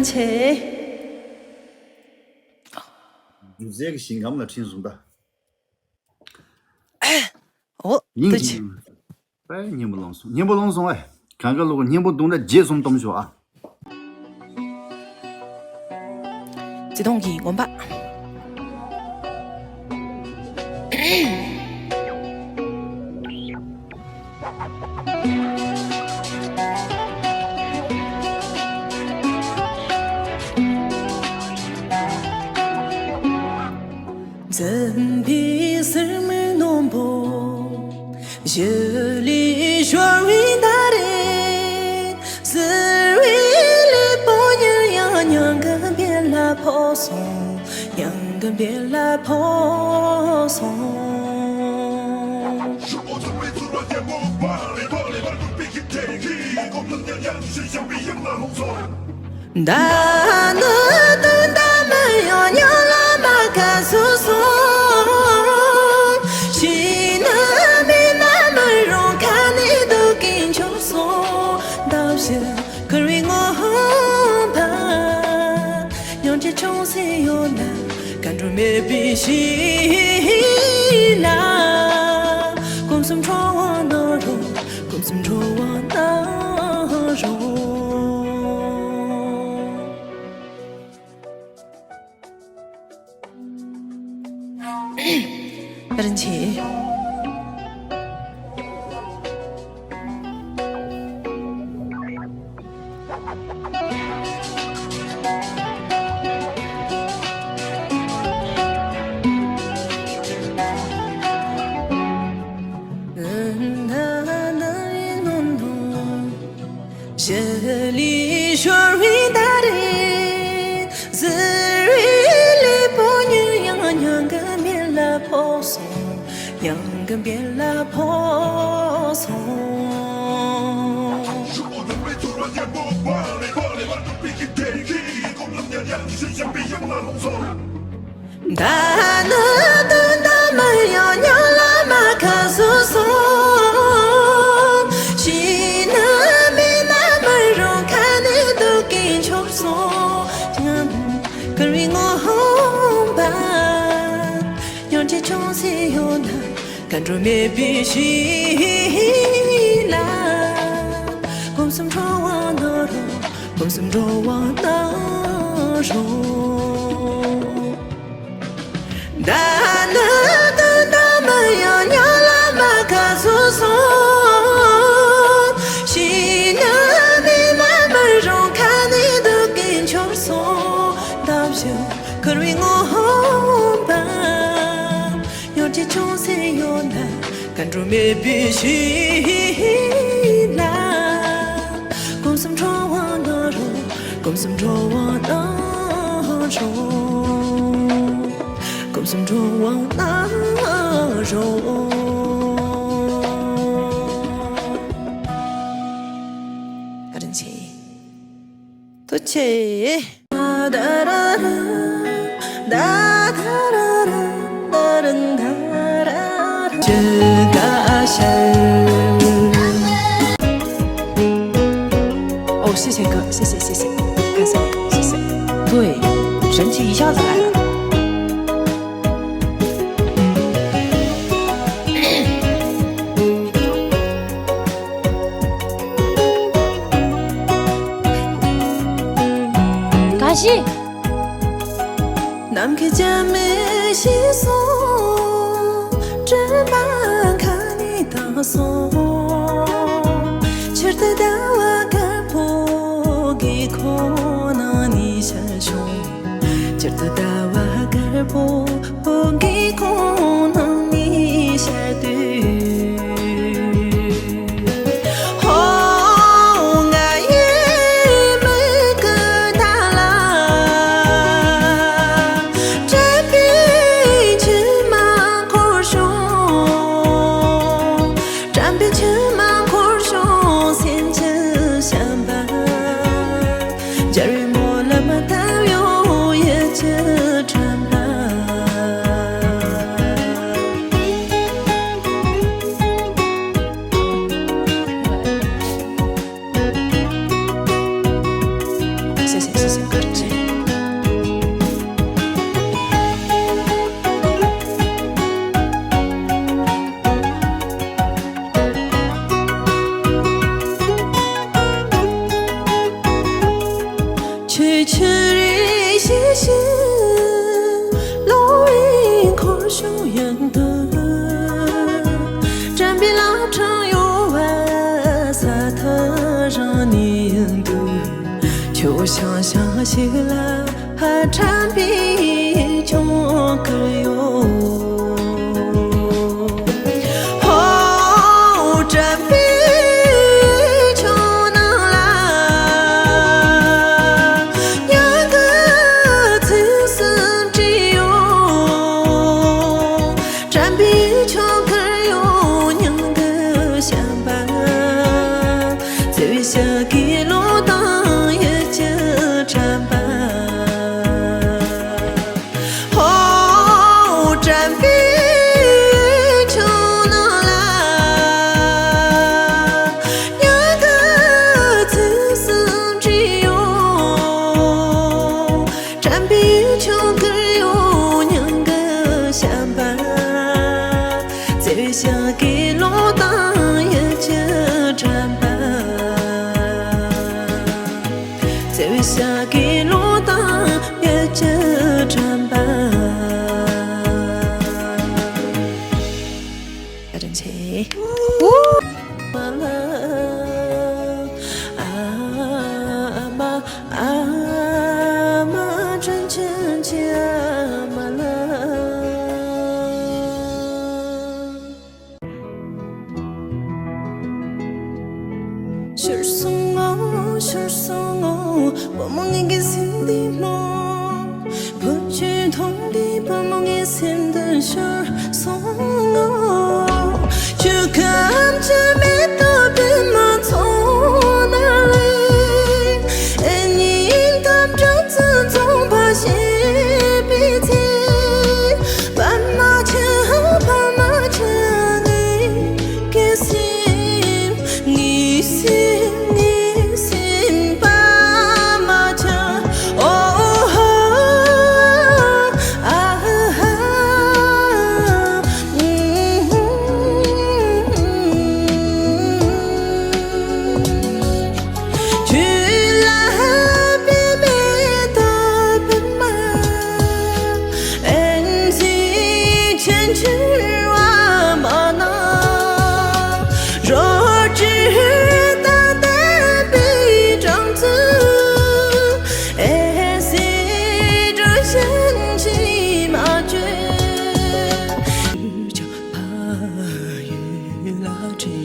ཆེ། སྒྱུ་རྩལ་གྱི་ཞིང་ཁམས་ལ་ཁྲིད་སོང་ད། ཨོ། སྙིང་ཐུགས་རྗེ་ཆེ། ཨེ། སྙན་པོ་ལོངས་སོང་། སྙན་པོ་ལོངས་སོང་ཨེ། གང་ག་ལོ་གོ་སྙན་པོ་དུང་སྒྲ་བརྗེད་སོང་སྟོམ་ཤོག་ཨ། བརྩེ་དུང་གི་དགོན་པ། འཛུམ་པའི་ཟུར་མིག་རྣོན་པོ། གཞི་ལས་ཤོར་བའི་ཟླ་རེ། བསིལ་བའི་ལུས་པོ་ཉིད་ཡང་མྱང་གི་འབེན་ལ་ཕོག་སོང་། མྱང་གི་འབེན་ལ་ཕོག་སོང་། ད་ནི་དོན་དག་མི་ཡོང་། མྱོང་ལ་མ་ཁ་ཟུག་སོང་། ཤི་ནི་མི་ན་མི་རུང་། ཁ་ནས་སྡུག་གིས་འཁྱུར་སོང་། འདབ་བཞིན་འཁོར་བའི་ངང་པ། སྙིང་རྗེ་ཅུང་ཟད་ཡོད་ན། གར་འགྲོ་མེད་པའི་ཞིང་ལ། སྐོམ་གསུམ་འཕྲོ་བ་ན་རུང་། སྐོམ་གསུམ་འཕྲོ་བ་ན་རུང་། བཀའ་དྲིན་ཆེ། གཞི་ལས་ཤོར་བའི་ཟླ་རེ། བསིལ་བའི་ལུས་པོ་ཉིད་ཡང་མྱང་གི་འབེན་ལ་ཕོག་སོང་། མྱང་གི་འབེན་ལ་ཕོག་སོང་། ད་ནི་དོན་དག་མི་ཡོང་། མྱོང་ལ་མ་ཁ་ཟུག་སོང་། ཤི་ནི་མི་ན་མི་རུང་། ཁ་ནས་སྡུག་གིས་འཁྱུར་སོང་། འཁོར་བའི་ངང་པ། སྙིང་རྗེ་ཅུང་ཟད་ཡོད་ན། གར་འགྲོ་མེད་པའི་ཞིང་ལ། སྐོམ་གསུམ་འཕྲོ་བ་ན་རུང་། སྐོམ་གསུམ་འཕྲོ་བ་ན་རུང་། ད་ནི་དོན་དག་མི་ཡོང་། མྱོང་ལ་མ་ཁ་ཟུག་སོང་། ཤི་ནི་མི་ན་མི་རུང་། ཁ་ནས་སྡུག་གིས་འཁྱུར་སོང་། འདབ་བཞིན་འཁོར་བའི་ངང་པ། སྙིང་རྗེ་ཅུང་ཟད་ཡོད་ན། གར་འགྲོ་མེད་པའི་ཞིང་ལ། སྐོམ་གསུམ་འཕྲོ་བ་ན་རུང་། སྐོམ་གསུམ་འཕྲོ་བ་ན་རུང་། སྐོམ་གསུམ་འཕྲོ་བ་ན་རུང་། བཀའ་དྲིན་ཆེ། ཐུགས་རྗེ་ཆེ།哦，谢谢哥，谢谢谢谢，感谢谢谢。对，神奇一下子来了。 ག་ཤི། ནམ་མཁའི་འཇའ་མེད་ཞིག་སོང་། སྤྲིན་པ་ཁ་ནས་དྭངས་སོང་། ཕྱིར་དུ་ཟླ་བ་དཀར་པོ་གི་ཁོང་ནང་ནས་ཤར་བྱུང་། སྤྱིར་དུ་ཟླ་བ་དཀར་པོ་གི་ཁོང་ནང་ནས་ཤར་དུས། ཧོ། ང་ཡི་མིག་གི་མཐའ་ལ། དྲན་པའི་མཆི་མ་འཁོར་བྱུང་། དྲན་པའི་མཆི་མ་འཁོར་བྱུང་། སེམས་ཀྱི་བྱམས་པ། རྒྱལ་བའི་སྨོན་ལམ་བཏབ་ཡོང་། ཡིད་ཀྱི་དྲན་པ། ཤང་ཤང་ཞིག་ལ་ཧ་དྲན་པའི་ཆུང་ཀུ་ཡོད། ཧོ་དྲན་པའི་ཆུ་ནང་ལ་ཉལ་གི་ཚིགས་སུ་བྲིས་ཡོད། དྲན་པའི་ཆུ་ཁར་ཡོད་མྱང་གི་བྱམས་པ། བརྩེ་བའི་ཞག་གི་ལོ་དང་ཡིད་ཀྱི་དྲན་པ། ཧོ་དྲན་པའི་ཆུ་ནང་ལ་ཉལ་གི་ཚིགས་སུ་བྲིས་ཡོད། དྲན་པའི་ཆུ་ཁར་ཡོད་མྱང་གི་བྱམས་པ། བརྩེ་བའི་ཞག་གི་ལོ་དང་ཡིད་ཀྱི་དྲན་པ། བརྩེ་བའི་ཞག་གི་ལོ་དང་ཡིད་ཀྱི་དྲན་པ། བཀའ་དྲིན་ཆེ། ཤོར་སོང་ངོ་། ཤོར་སོང་ངོ་། བུ་མོ་ངའི་སེམས་འདི་མོ། བུ་ཆུང་མཐོང་དུས་བུ་མོ་ངའི་སེམས་འདི་ཤོར་སོང་ངོ་། ཆུ་ཁམས་ཀྱི་མེ་ཏོག་པད་མ་ཚོགས་ནང་ལས། ཨེ་ཉིན་དམ་སྦྲགས་ཚུལ་འཛོམས་པ་ཞེས་པའི་ཚེ། པད་མ་ཆེ་ཧ་པད་མ་ཆེ་ངའི་སེམས། ངའི་སེམས་ངའི་སེམས་པད་མ་ཆེ། ཨོ་ཧོ་ཨ་ཧ། ཕ་ཡུལ་ལ་དྲན།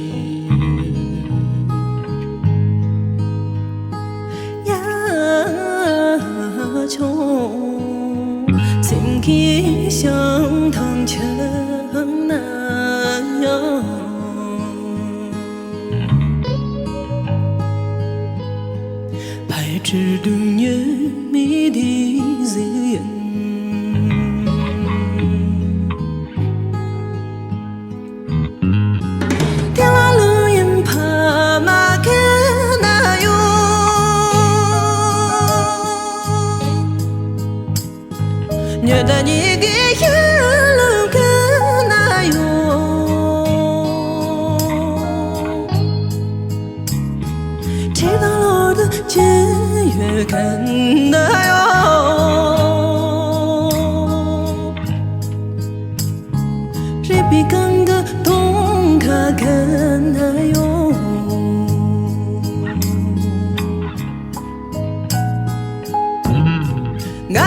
ཡ་ཆུང་། སེམས་ཀྱི་བྱང་ཐང་ཆད་ན་ཡང་། ཕ་ཡུལ་ཁྲི་གདུགས་ཉི་མའི་དུས་ཟིག་ཡིན། དེ་ལ་ལོ་ཡིན་ཕ་མ་གི་ན་ཡོད། ཉི་ཟླ་གཉིས་ཀའི་ཤུལ་ལུས་གི་ན་ཡོད། ཁྲེལ་དང་ལོག་ཏུ་ཅི་ཡོད་གི་ན་ཡོད། རེད་པའི་གང་གི་དུང་ཁ་གི་ན་ཡོད། ང་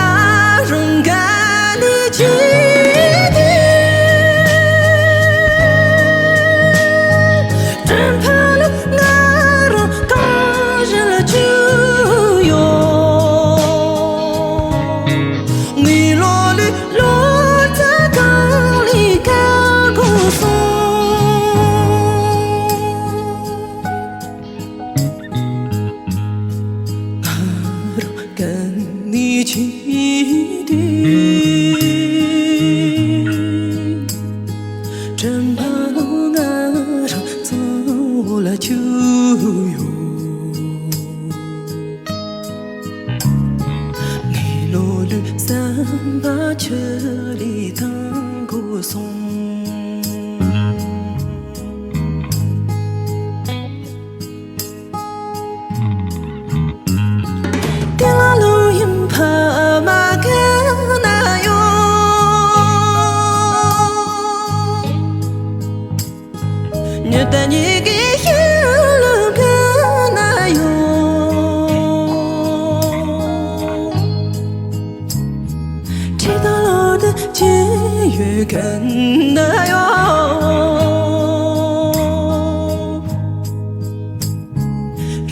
རང་ག་ནས་ཅི་དེ། དྲན་པ་ལ་ང་རང་གང་ཞིག་ལ་བཅུག་ཡོད། ངའི་ལོ་ལོ་ལོ་ཙཱ་གང་ལས་ཀ་གོ་སོང་། ང་རང་ག་ནས་ཆེ་དུས། དྲན་པ་ལོ་ང་རང་ཚོ་ལ་བཅུག་ཡོད། ངའི་ལོ་ལོ་བསམ་པ་ཆུ་ལས་ཐང་གོ་སོང་། དེ་ལ་ལོ་ཡིན་ཕ་མ་གི་ན་ཡོད། ཉི་ཟླ་གཉིས་ཀའི་ཤུལ་ལུས་གི་ན་ཡོད། ཡོད་མཁན་ན་ཡོད།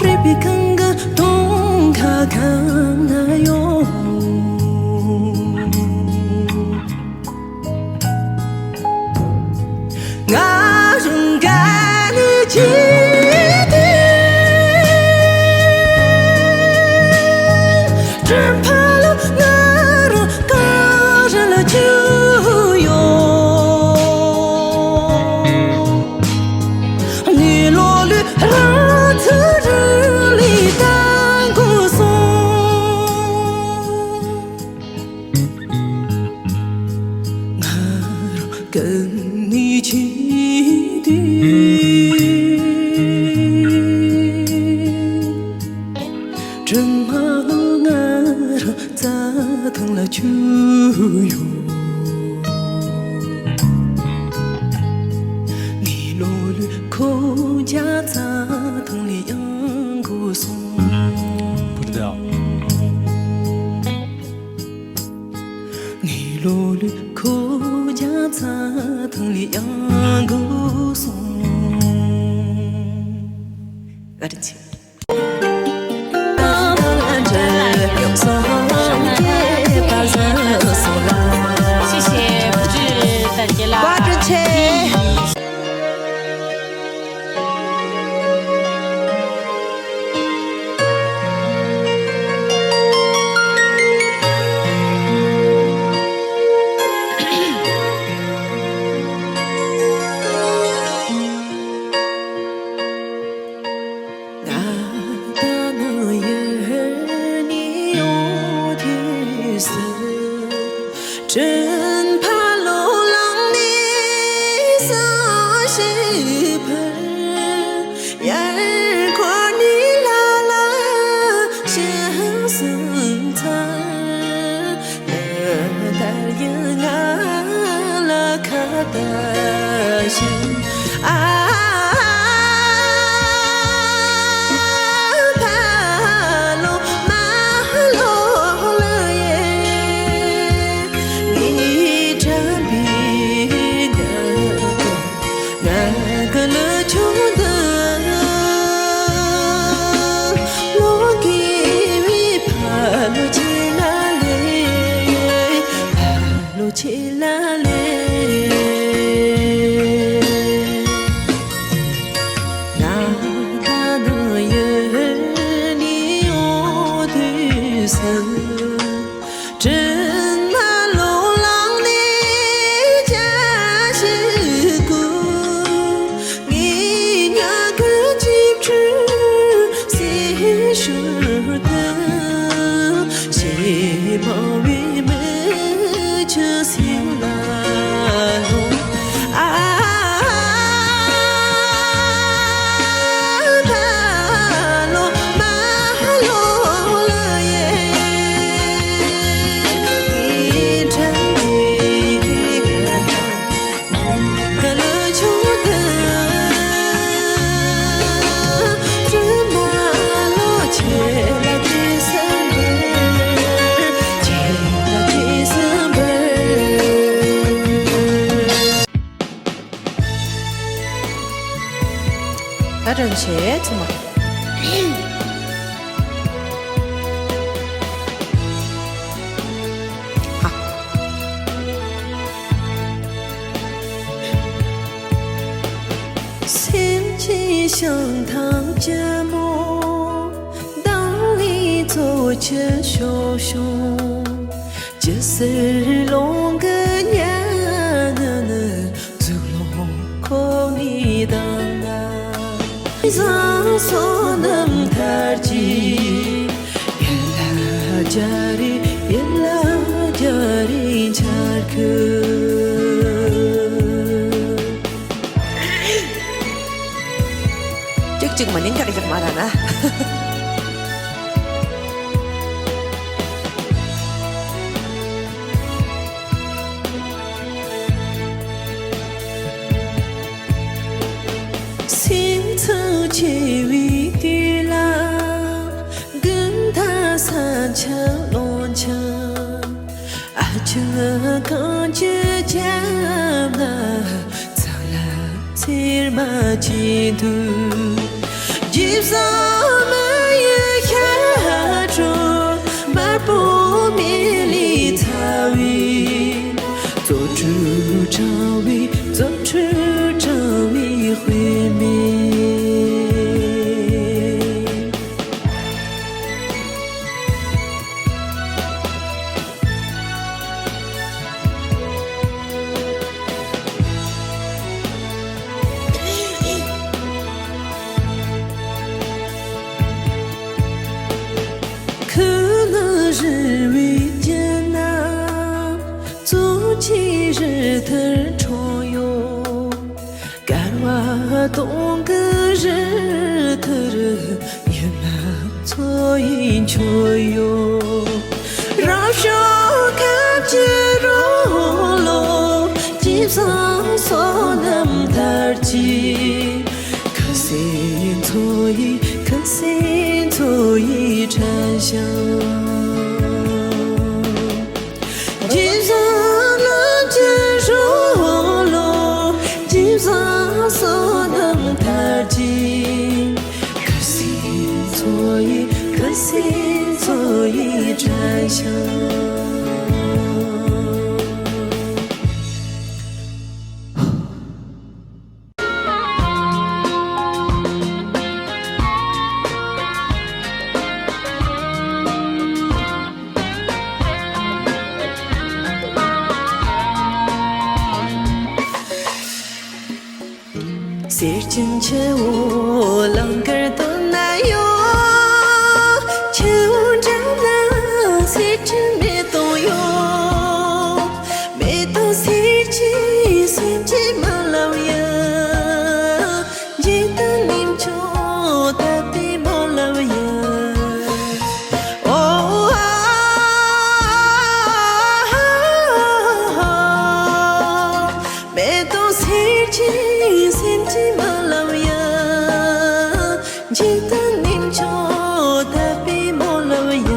རིག་པའི་གང་ག་དུང་ཁ་གང་ན་ཡོད། ང་རང་ག་ནས་ཅི་སྟེ། དྲན་པ་ལ་ང་རང་ག་རེ་ལ་བཅུག་ཡོད། ངའི་ལོ་ལོན་རང་ཚུར་རང་ལས་བཏང་དགོས་སོང་། ང་རང་ག་ནས་ཅི་སྟེ། དྲན་པ་ལ་ང་རང་རྩྭ་ཐང་ལ་བཅུག་ཡོད། ངའི་ལོ་ལོན་ཁོ་རྒྱ་རྩྭ་ཐང་ལས་ཡང་འགོར་སོང་། ངའི་ལོ་ལོན་ཁོ་རྒྱ་རྩྭ་ཐང་ལས་ཡང་འགོར་སོང་། བཀའ་དྲིན་ཆེ། 谢谢，不止大家啦。 ང་ད་ནངས་ཡར་ནས་ཡོང་དུས་སུ། དྲན་པ་ལོ་ལངས་ནས་སང་ཞིག་བར། ཡར་འཁོར་ནས་ལ་ལ་ཞིག་སོང་ཚར། ད་ཡང་ང་ལ་ཁ་ཏ་ཞིག་ཨ། ལོ་ཆེ་ལ་ལེ། ང་ད་ནངས་ཡར་ནས་ཡོང་དུས་སུ། དྲན་པ་ལོ་ལངས་ནས་ཅི་ཞིག་དགོས། ངའི་ཉག་གི་གཅེས་ཕྲུག་སེམས་ཤོར་དུས། ཞེ་མང་བའི་མིག་ཆུ་སེམས་ལ་ལྷུང་། ཨ། ད་ལོ་མ་ལོ་ལ་ཡེ་དྲན་པའི། བཀའ་དྲིན་ཆེ་ཚང་མ། སེམས་ཀྱི་བྱང་ཐང་ལྕི་མོ། སྡང་བའི་མཚོ་ཆུ་ཤོག་ཤོག་ཇི་སྲིད་རླུང་གིས་ཉར་ནས་ནི། གཙུག་ལག་ཁོག་ནས་ལྡང་ན། བཟང་བསོད་ནམས་མཐར་གྱིས། ཡིད་ལ་རྒྱ་རེ་ཡིད་ལ་རྒྱ་རེ་འཆར་གི། ཅིག་ཅིག་མ་ཉན་ཁག་ཡག་མ་ར་ན། སེམས་ཚེགས་ཆེ་བའི་དུས་ལ། དགུན་ཐ་ས་ཆ་ལོང་ཆ། ཨ། ཆུ་གངས་ཀྱི་རྒྱབ་ན་ཚ་ལ་ཚེར་མ་ཅིག་འདུག་རྗེས་བཟང་མི་ཡི་ཤར་གྲོང་དམར་པོ་མེ་ལས་ཚ་བའི། རྫུ་འཕྲུལ་དྲ་བའི། རྫུ་འཕྲུལ་དྲ་བའི་དཔེ་མེད། ཁུ་ནུ་རི་བོའི་རྒྱུད་ན། བཙོ་བྱའི་རི་ཐུར་འཁྲུངས་ཡོད། དཀར་བ་དུང་གི་རི་ཐུར་ཡུལ་ལ་མཚོ་ཡི་མཆོད་ཡོད། རབ་བྱུང་ཁམས་ཀྱི་རོ་ལོ། རྗེས་བཟང་བསོད་ནམས་དར་གྱིས། ཁ་སེང་མཚོ་ཡི། ཁ་སེང་མཚོ་ཡི་དྲན་བྱང་། རྗེས་བཟང་ནམ་མཁའི་རོ་ལོ། རྗེས་བཟང་བསོད་ནམས་དར་གྱིས། ཁ་སེང་མཚོ་ཡི། ཁ་སེང་མཚོ་ཡི་དྲན་བྱང་། གསེར་གྱི་ཆུ་བོ་ལང་ཀར་དོན་ན་ཡོད། ཆུ་བོ་འགྲམ་ན་གསེར་གྱི་མེ་ཏོག་ཡོད། མེ་ཏོག་སེར་གྱི་སེམས་ཀྱི་རྨི་ལམ་ཡིན། འཇིག་རྟེན་གནས་མཆོག་དད་པའི་སྨོན་ལམ་ཡིན། ཨོ། མེ་ཏོག་སེར་གྱི་སེམས་ཀྱི་རྨི་ལམ་ཡིན། འཇིག་རྟེན་གནས་མཆོག་དད་པའི་སྨོན་ལམ་ཡིན།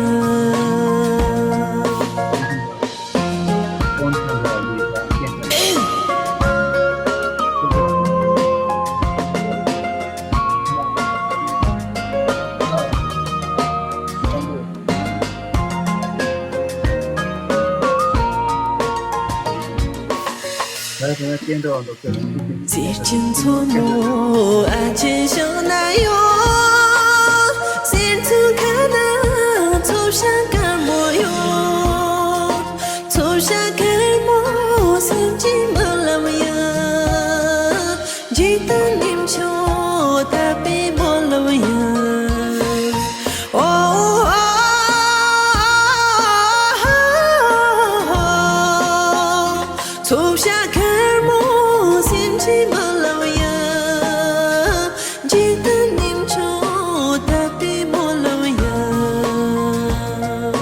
གསེར་གྱི་མཚོ་མོ་ཨ་ཅེ་ཞིང་ན་ཡོད། གསེར་མཚོ་ཁ་ན་མཚོ་བྱ་དཀར་མོ་ཡོད། མཚོ་བྱ་དཀར་མོ་སེམས་ཀྱི་རྨི་ལམ་ཡིན། འཇིག་རྟེན་གནས་མཆོག་དད་པའི་སྨོན་ལམ་ཡིན། ཨོ། མཚོ་བྱ་དཀར་མོ་སེམས་ཀྱི་རྨི་ལམ་ཡིན། འཇིག་རྟེན་གནས་མཆོག་དད་པའི་སྨོན་ལམ་ཡིན།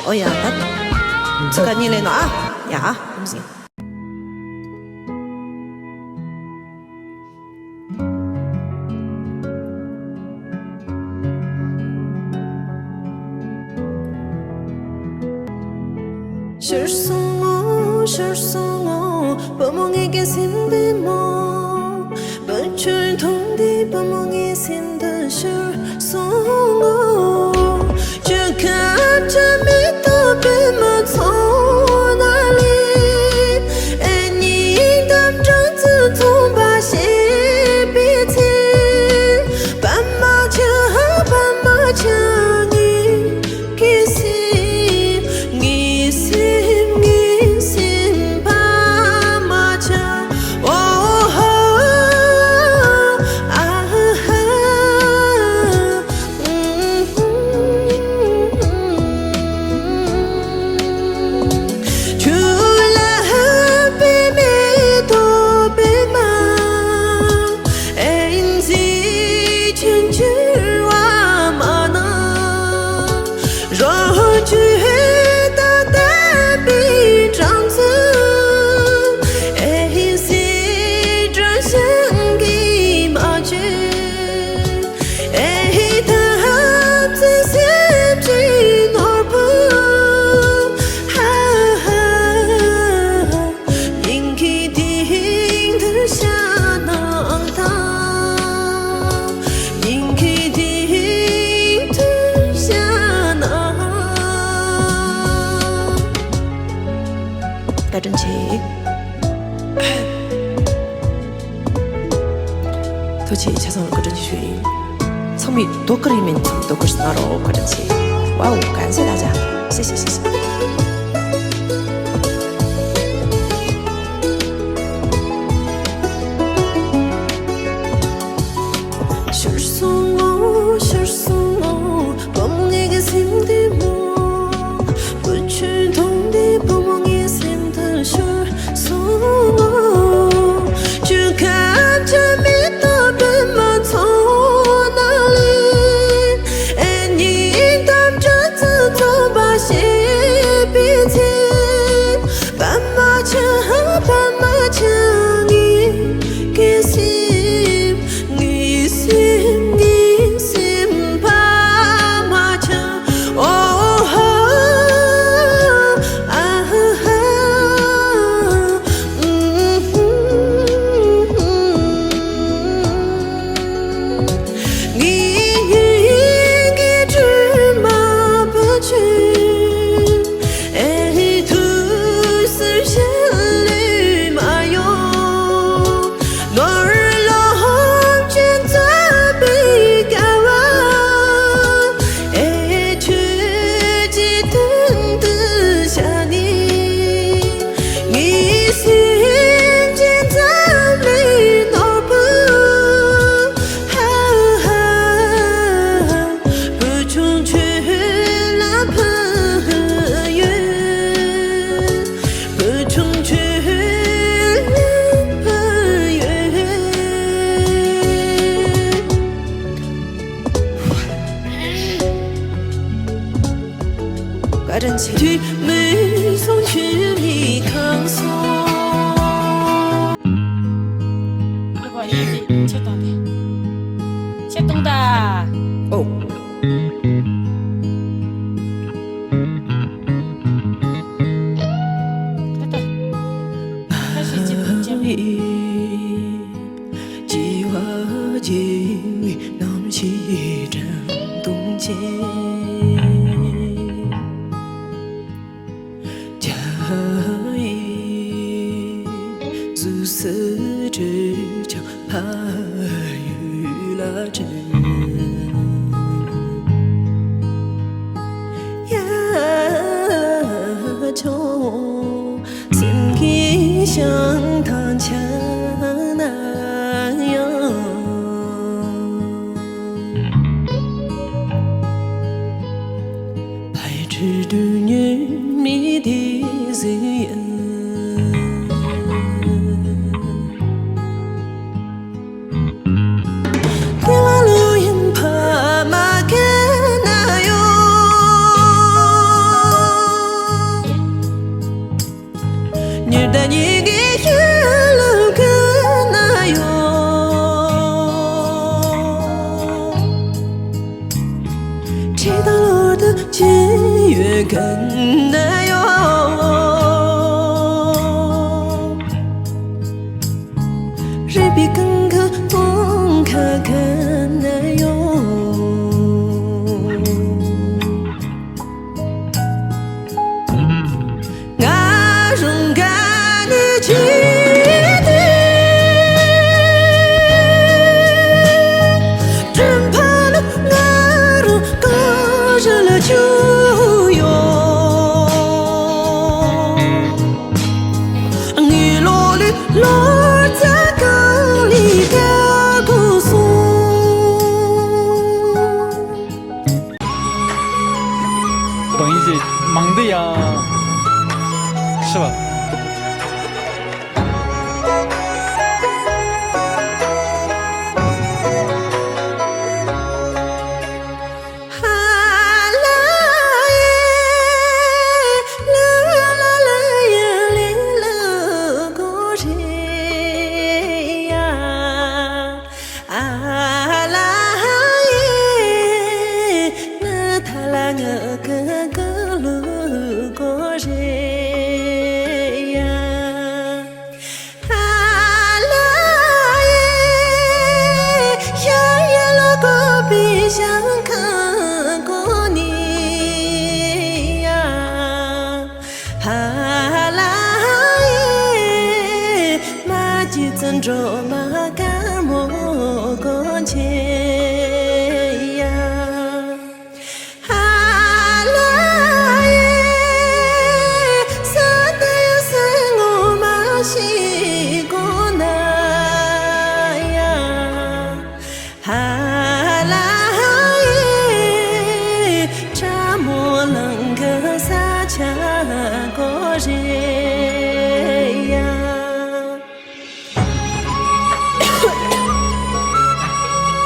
ཨོ་ཡ་ད། ཚུགས་ཀ་གཉིས་ལེན་ནོ་ཨ། ཡ། ཨ་མ་སི། ཤར་སོང་ངོ་། ཤར་སོང་ངོ་། བུ་མོ་ངེད་ཀྱི་སེམས་པའི་མོ། བུ་ཆུང་མཐོང་དུས་བུ་མོ་ངའི་སེམས་འདི་ཤར་སོང་ངོ་། ཆུ་ཁ་ཆུ་མིག་ཏོ་པད་མ་ཚོགས་ན་ལས། ཨེ་ནི་དམ་སྦྲང་རྩི་ཚོང་པ་བྱེད་པའི་ཚེ། པད་མ་ཆེ་ཧ་པད་མ་ཆེ་ངེད་ཀྱི་སེམས། ངའི་སེམས་ངའི་སེམས་པད་མ་ཆེ། ཨོ་ཧོ། ཨ་ཧ། ཨུ་ཧུ། བཀའ་དྲིན་ཆེ། ཐུགས་རྗེ་ཆེ། ཆ་ཚང་ལ་བཀའ་དྲིན་ཆེ་ཞུ་ཡིན། ཚང་མས་དོ་ཁུར་ཡིན་མིན་ཚང་མས་དོ་ཁུར་གནང་རོགས། བཀའ་དྲིན་ཆེ། 哇哦，感谢大家，谢谢谢谢。 ཤར་སོང་ངོ་། ཤར་སོང་ངོ་། བུ་མོ་ངའི་སེམས་དེ་མོ། བུ་ཆུང་མཐོང་དུས་བུ་མོ་ངའི་སེམས་དེ་ཤར་སོང་ངོ་། ཆུ་ཁ་ཆུ་མེ་ཏོག་པད་མ་ཚོགས་ནང་ལས། ཨེ་ཉིན་དམ་དྲག་ཚུལ་ཚོགས་པ་བྱེད་པའི་ཚེ། པད་མ་ཆེ། པད་མ་ཆེ། ངའི་གི་སེམས། ངའི་སེམས། ངའི་སེམས་པད་མ་ཆེ། ཨོ་ཧོ། ཨ་ཧ་ཧ། ངའི་སྙིང་གི་སྒྲོན་མ་བུ་ཆུང་། ཨེ་ཐུགས་སུ་བཞེས་ལས་མ་ཡོང་། ནོར་ལོངས་སྤྱོད་མཛད་པའི་སྐལ་བ། ཨེ་ཆོས་ཀྱི་དོན་དུ་བཞག་ནས། ངའི་སེམས་ཀྱི་འཛམ་གླིང་ནོར་བུ། ཧ་ཧ། བུ་ཆུང་ཁྱོད་ལ་ཕུལ་ཡོད། བུ་ཆུང་ཁྱོད་ལ་ཕུལ་ཡོད། བཀའ་དྲིན་ཆེ། དུས་མིན་སོང་ཁྱོད་མི་ཁམས་སོང་། ལུག་པ་ཡོད་དེ་ཕྱིར་གཏོང་དེ། ཕྱིར་གཏོང་ད། ཨོ། ད་ད། ཁ་ཤས་ཅིག་ཅིག་སྐྱེ་བ་སྐྱེ་བའི་རྣམ་ཤེས་དྲན་གདུང་བཅས། རྒྱ་ཡི་གཟུགས་སུ་སྤྲུལ་ཀྱང་ཕ་ཡུལ་ལ་སྤྲུལ། ཡ་ཆོ། སེམས་ཀྱི་བྱང་ཐང་ཆ་ན་ཡང་། ཕ་ཡུལ་གྲུ་གྲུ་ཉི་མའི་དུས་སུ་ཡིན། ཁྱེད་ལ་ལོ་ཡིན་ཕ་མ་གན་ན་ཡོད། ཉི་ཟླ་ཉི་གེ་ཡུལ་ལུང་གན་ན་ཡོད། ཁྲིད་དང་ལོ་དང་ཅི་ཡོད་གན་ན་ཡོད། རེད་པའི་གང་ག་སྟོང་ཁ་གན་ན་ཡོད། ང་རང་ག་ནས་ཅི་སྟེ། དྲིན་ཕ་ལ་ང་རང་ག་རེ་ལ་བཅོལ་ཡོད། ངའི་ལོ་ལོ་ལོ་ཙཱ་གང་ལས་ཀ་གོ་སོང་། གདོང་ཡིན་ཞེས་མང་འདི་ཡང་ཤི་བ། ཨ་ལ་ཡེ། ང་ཐ་ལ་ང་ག་ག་ལུ་གོ་རེ་ཡ། ཨ་ལ་ཡེ། ཡ་ཡ་ལོ་གོ་པི་ཞང་ཁང་གོ་ནི་ཡ། ཧ་ལ། རྗེ་བཙུན་སྒྲོལ་མ་དཀར་མོ་སྒོ་འབྱེད་ཡ། ཧ་ལ་ཡེ། ས་ཏྭ་ཡ་སེ་ངོ་མ་ཤི་གོ་ན་ཡ། ཧ་ལ་ཧ་ཡེ། ཁྲ་མོ་ལང་གི་ས་ཆ་གོ་རེ་ཡ།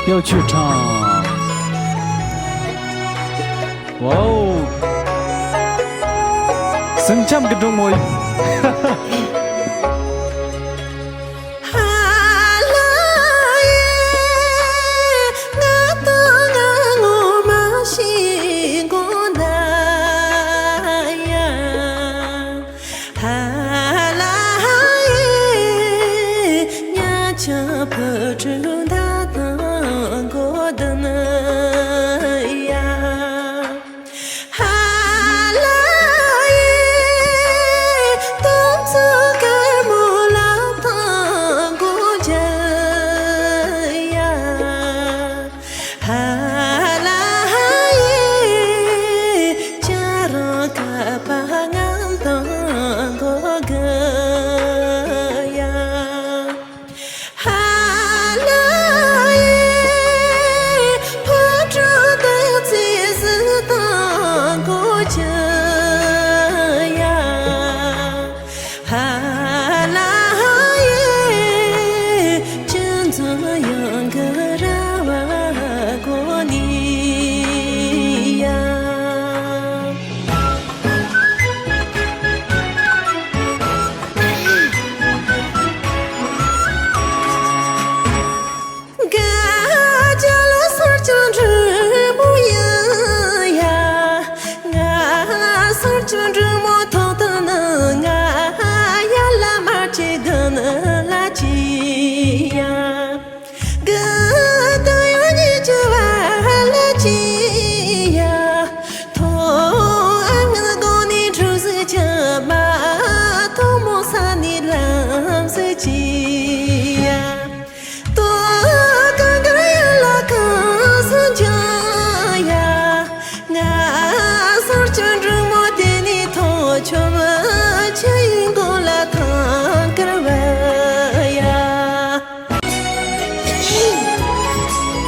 ཡོ་ཆུ་ཁྲང་། ཝའོ། སེང་ལྕམ་གྱི་སྒྲུང་མོ་ཡིན། ཧ་ལ་ཡེ། ང་དང་ང་ངོ་མ་ཤི་གོ་ན་ཡ། ཧ་ལ་ཧ་ཡེ། ཉ་ཆ་ཕུ་ཕྲུག་མཐའ་དང་གོ་ད་ན་ཡ། ཧ་ལ་ཡེ། སྟོབས་མཚོ་དཀར་མོ་ལ་དང་གོ་ཇ་ཡ། ཧ་ལ་ཧ་ཡེ། ཅ་རང་ཀ་པ་ངམ་དང་གོ་ག་ཡ། ཧ་ལ་ཡེ། ཕོ་བྲང་དང་ཚེ་སྲིད་དང་གོ་ཆ་ཡ། ཧ་ལ་ཧ་ཡེ། ཅི་འཛོམས་ཡང་གི་ར་བ་གོ་ནི་ཡ། ག་ཅ་ལ་སར་ཅང་འབྲུ་མོ་ཡ་ཡ། ང་སར་ཅང་འབྲུ་མོ་ཐོག་ཏུ་ནི་ང་ཡ་ལ་མ་ཅི་གི་ནི་ལ་ཅི་ཡ། གི་ཏུ་ཡོ་ཉི་ཅི་བ་ལ་ཅི་ཡ། ཐོ་ཨ་ང་གོ་ནི་འབྲུ་ཟི་ཅི་མ་ཐོ་མོ་ས་ནི་ལམ་ཟི་ཅི་ཡ། ཏོ་གང་གར་ཡ་ལ་གང་སོང་ཅང་ཡ། ང་སོར་ཅང་འབྲུ་མོ་དེ་ནི་ཐོ་ཆོ་མ་ཆ་ཡིན་གོ་ལ་ཐང་ཀར་བ་ཡ།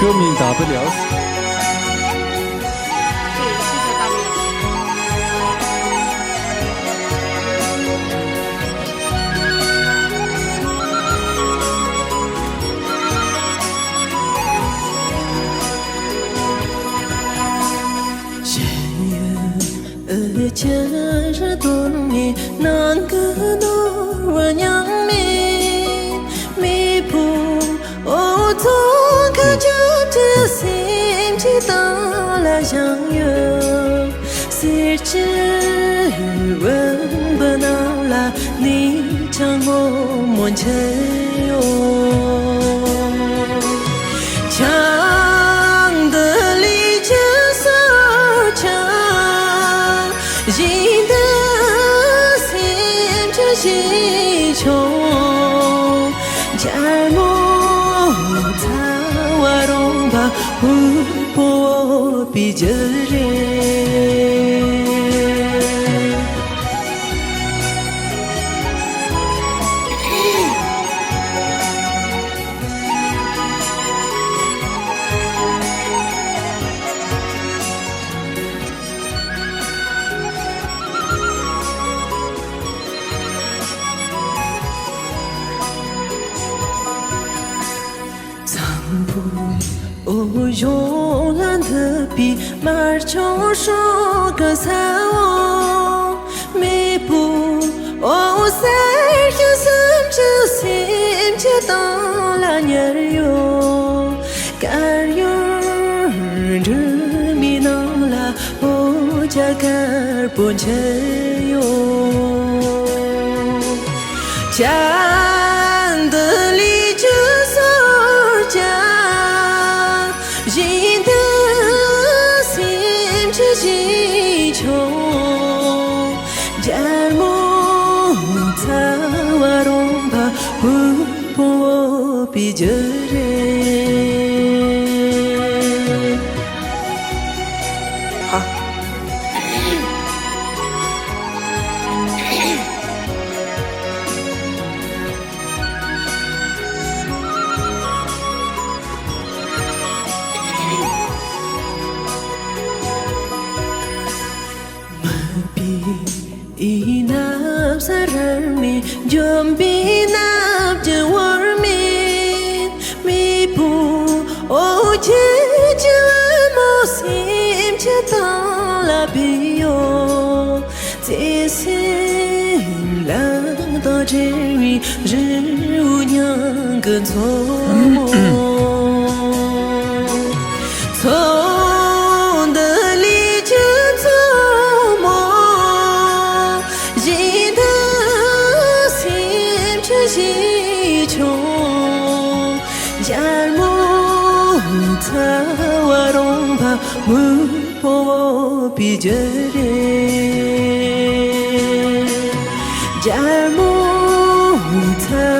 སྐུ་མིང་དག་པ་ལེའོ། ཨ་ཅག་ར་དོན་ནི་ནང་གི་ནོར་བ་མྱང་མེད་མེད་པོ། ཨོ་ཙོ་ཁ་ཆུ་ཆུ་སེམས་ཀྱི་དང་ལ་བཞག་ཡོད། སེར་ཆུ་བུམ་པ་ནང་ལ་ནི་ཆང་ངོ་མོ་འཆར་ཡོད། ཆང་འདི་ལས་ཆུ་སོ་ཆང་བཞིན་དུ་སེམས་ཀྱི་ཞིང་ཆུང་། འཇར་མོ་ཚ་བ་རོང་པ་ཕུ་པོ་པི་ཇ་རེ། འཛམ་བུ་འོ་ཡོང་ལ་འདུད་པའི་དམར་ཆུང་སྲོག་གི་ས་འོག་མེས་པོ། འོ་སེར་ཤ་སེམས་ཀྱི་སེམས་ཀྱི་གཏིང་ལ་ཉར་ཡོད། དཀར་ཡོལ་འབྲུ་མའི་ནང་ལ་འོ་ཇ་དཀར་པོ་འཆར་ཡོད། ཇ་འདི་ལས་ཆུ་སོར་ཇ་བཞིན་དུ་སེམས་ཀྱི་ཞིང་ཆུང་། འཇར་མོ་ཚ་བ་རོང་པ་བུ་ པའི་རྒྱུ་རེད། ཧ། མ་བུ་ཡི་ནབ་ས་རར་མེད། འཇོམས་པའི་ནབ་ཀྱི་བར་མེད། མེས་པོ་འོ་བརྒྱལ་གྱི་བུ་མོ། སེམས་ཀྱི་གཏིང་ལ་བུད་ཡོང་། བརྩེ་སེམས་ལ་དང་བྲལ་བའི་རི་བོ་ཉག་གི་མཚོ་མོ། མཚོ་འདི་ལས་ཀྱི་མཚོ་མོ། གཞན་དག་སེམས་ཀྱི་གཞིས་ཆུང་། རྒྱལ་མོ་ཚ་བ་རུང་བ་མི་པོ་བོད་པའི་རྒྱུ་རེད། རྒྱལ་མོ་ཚ།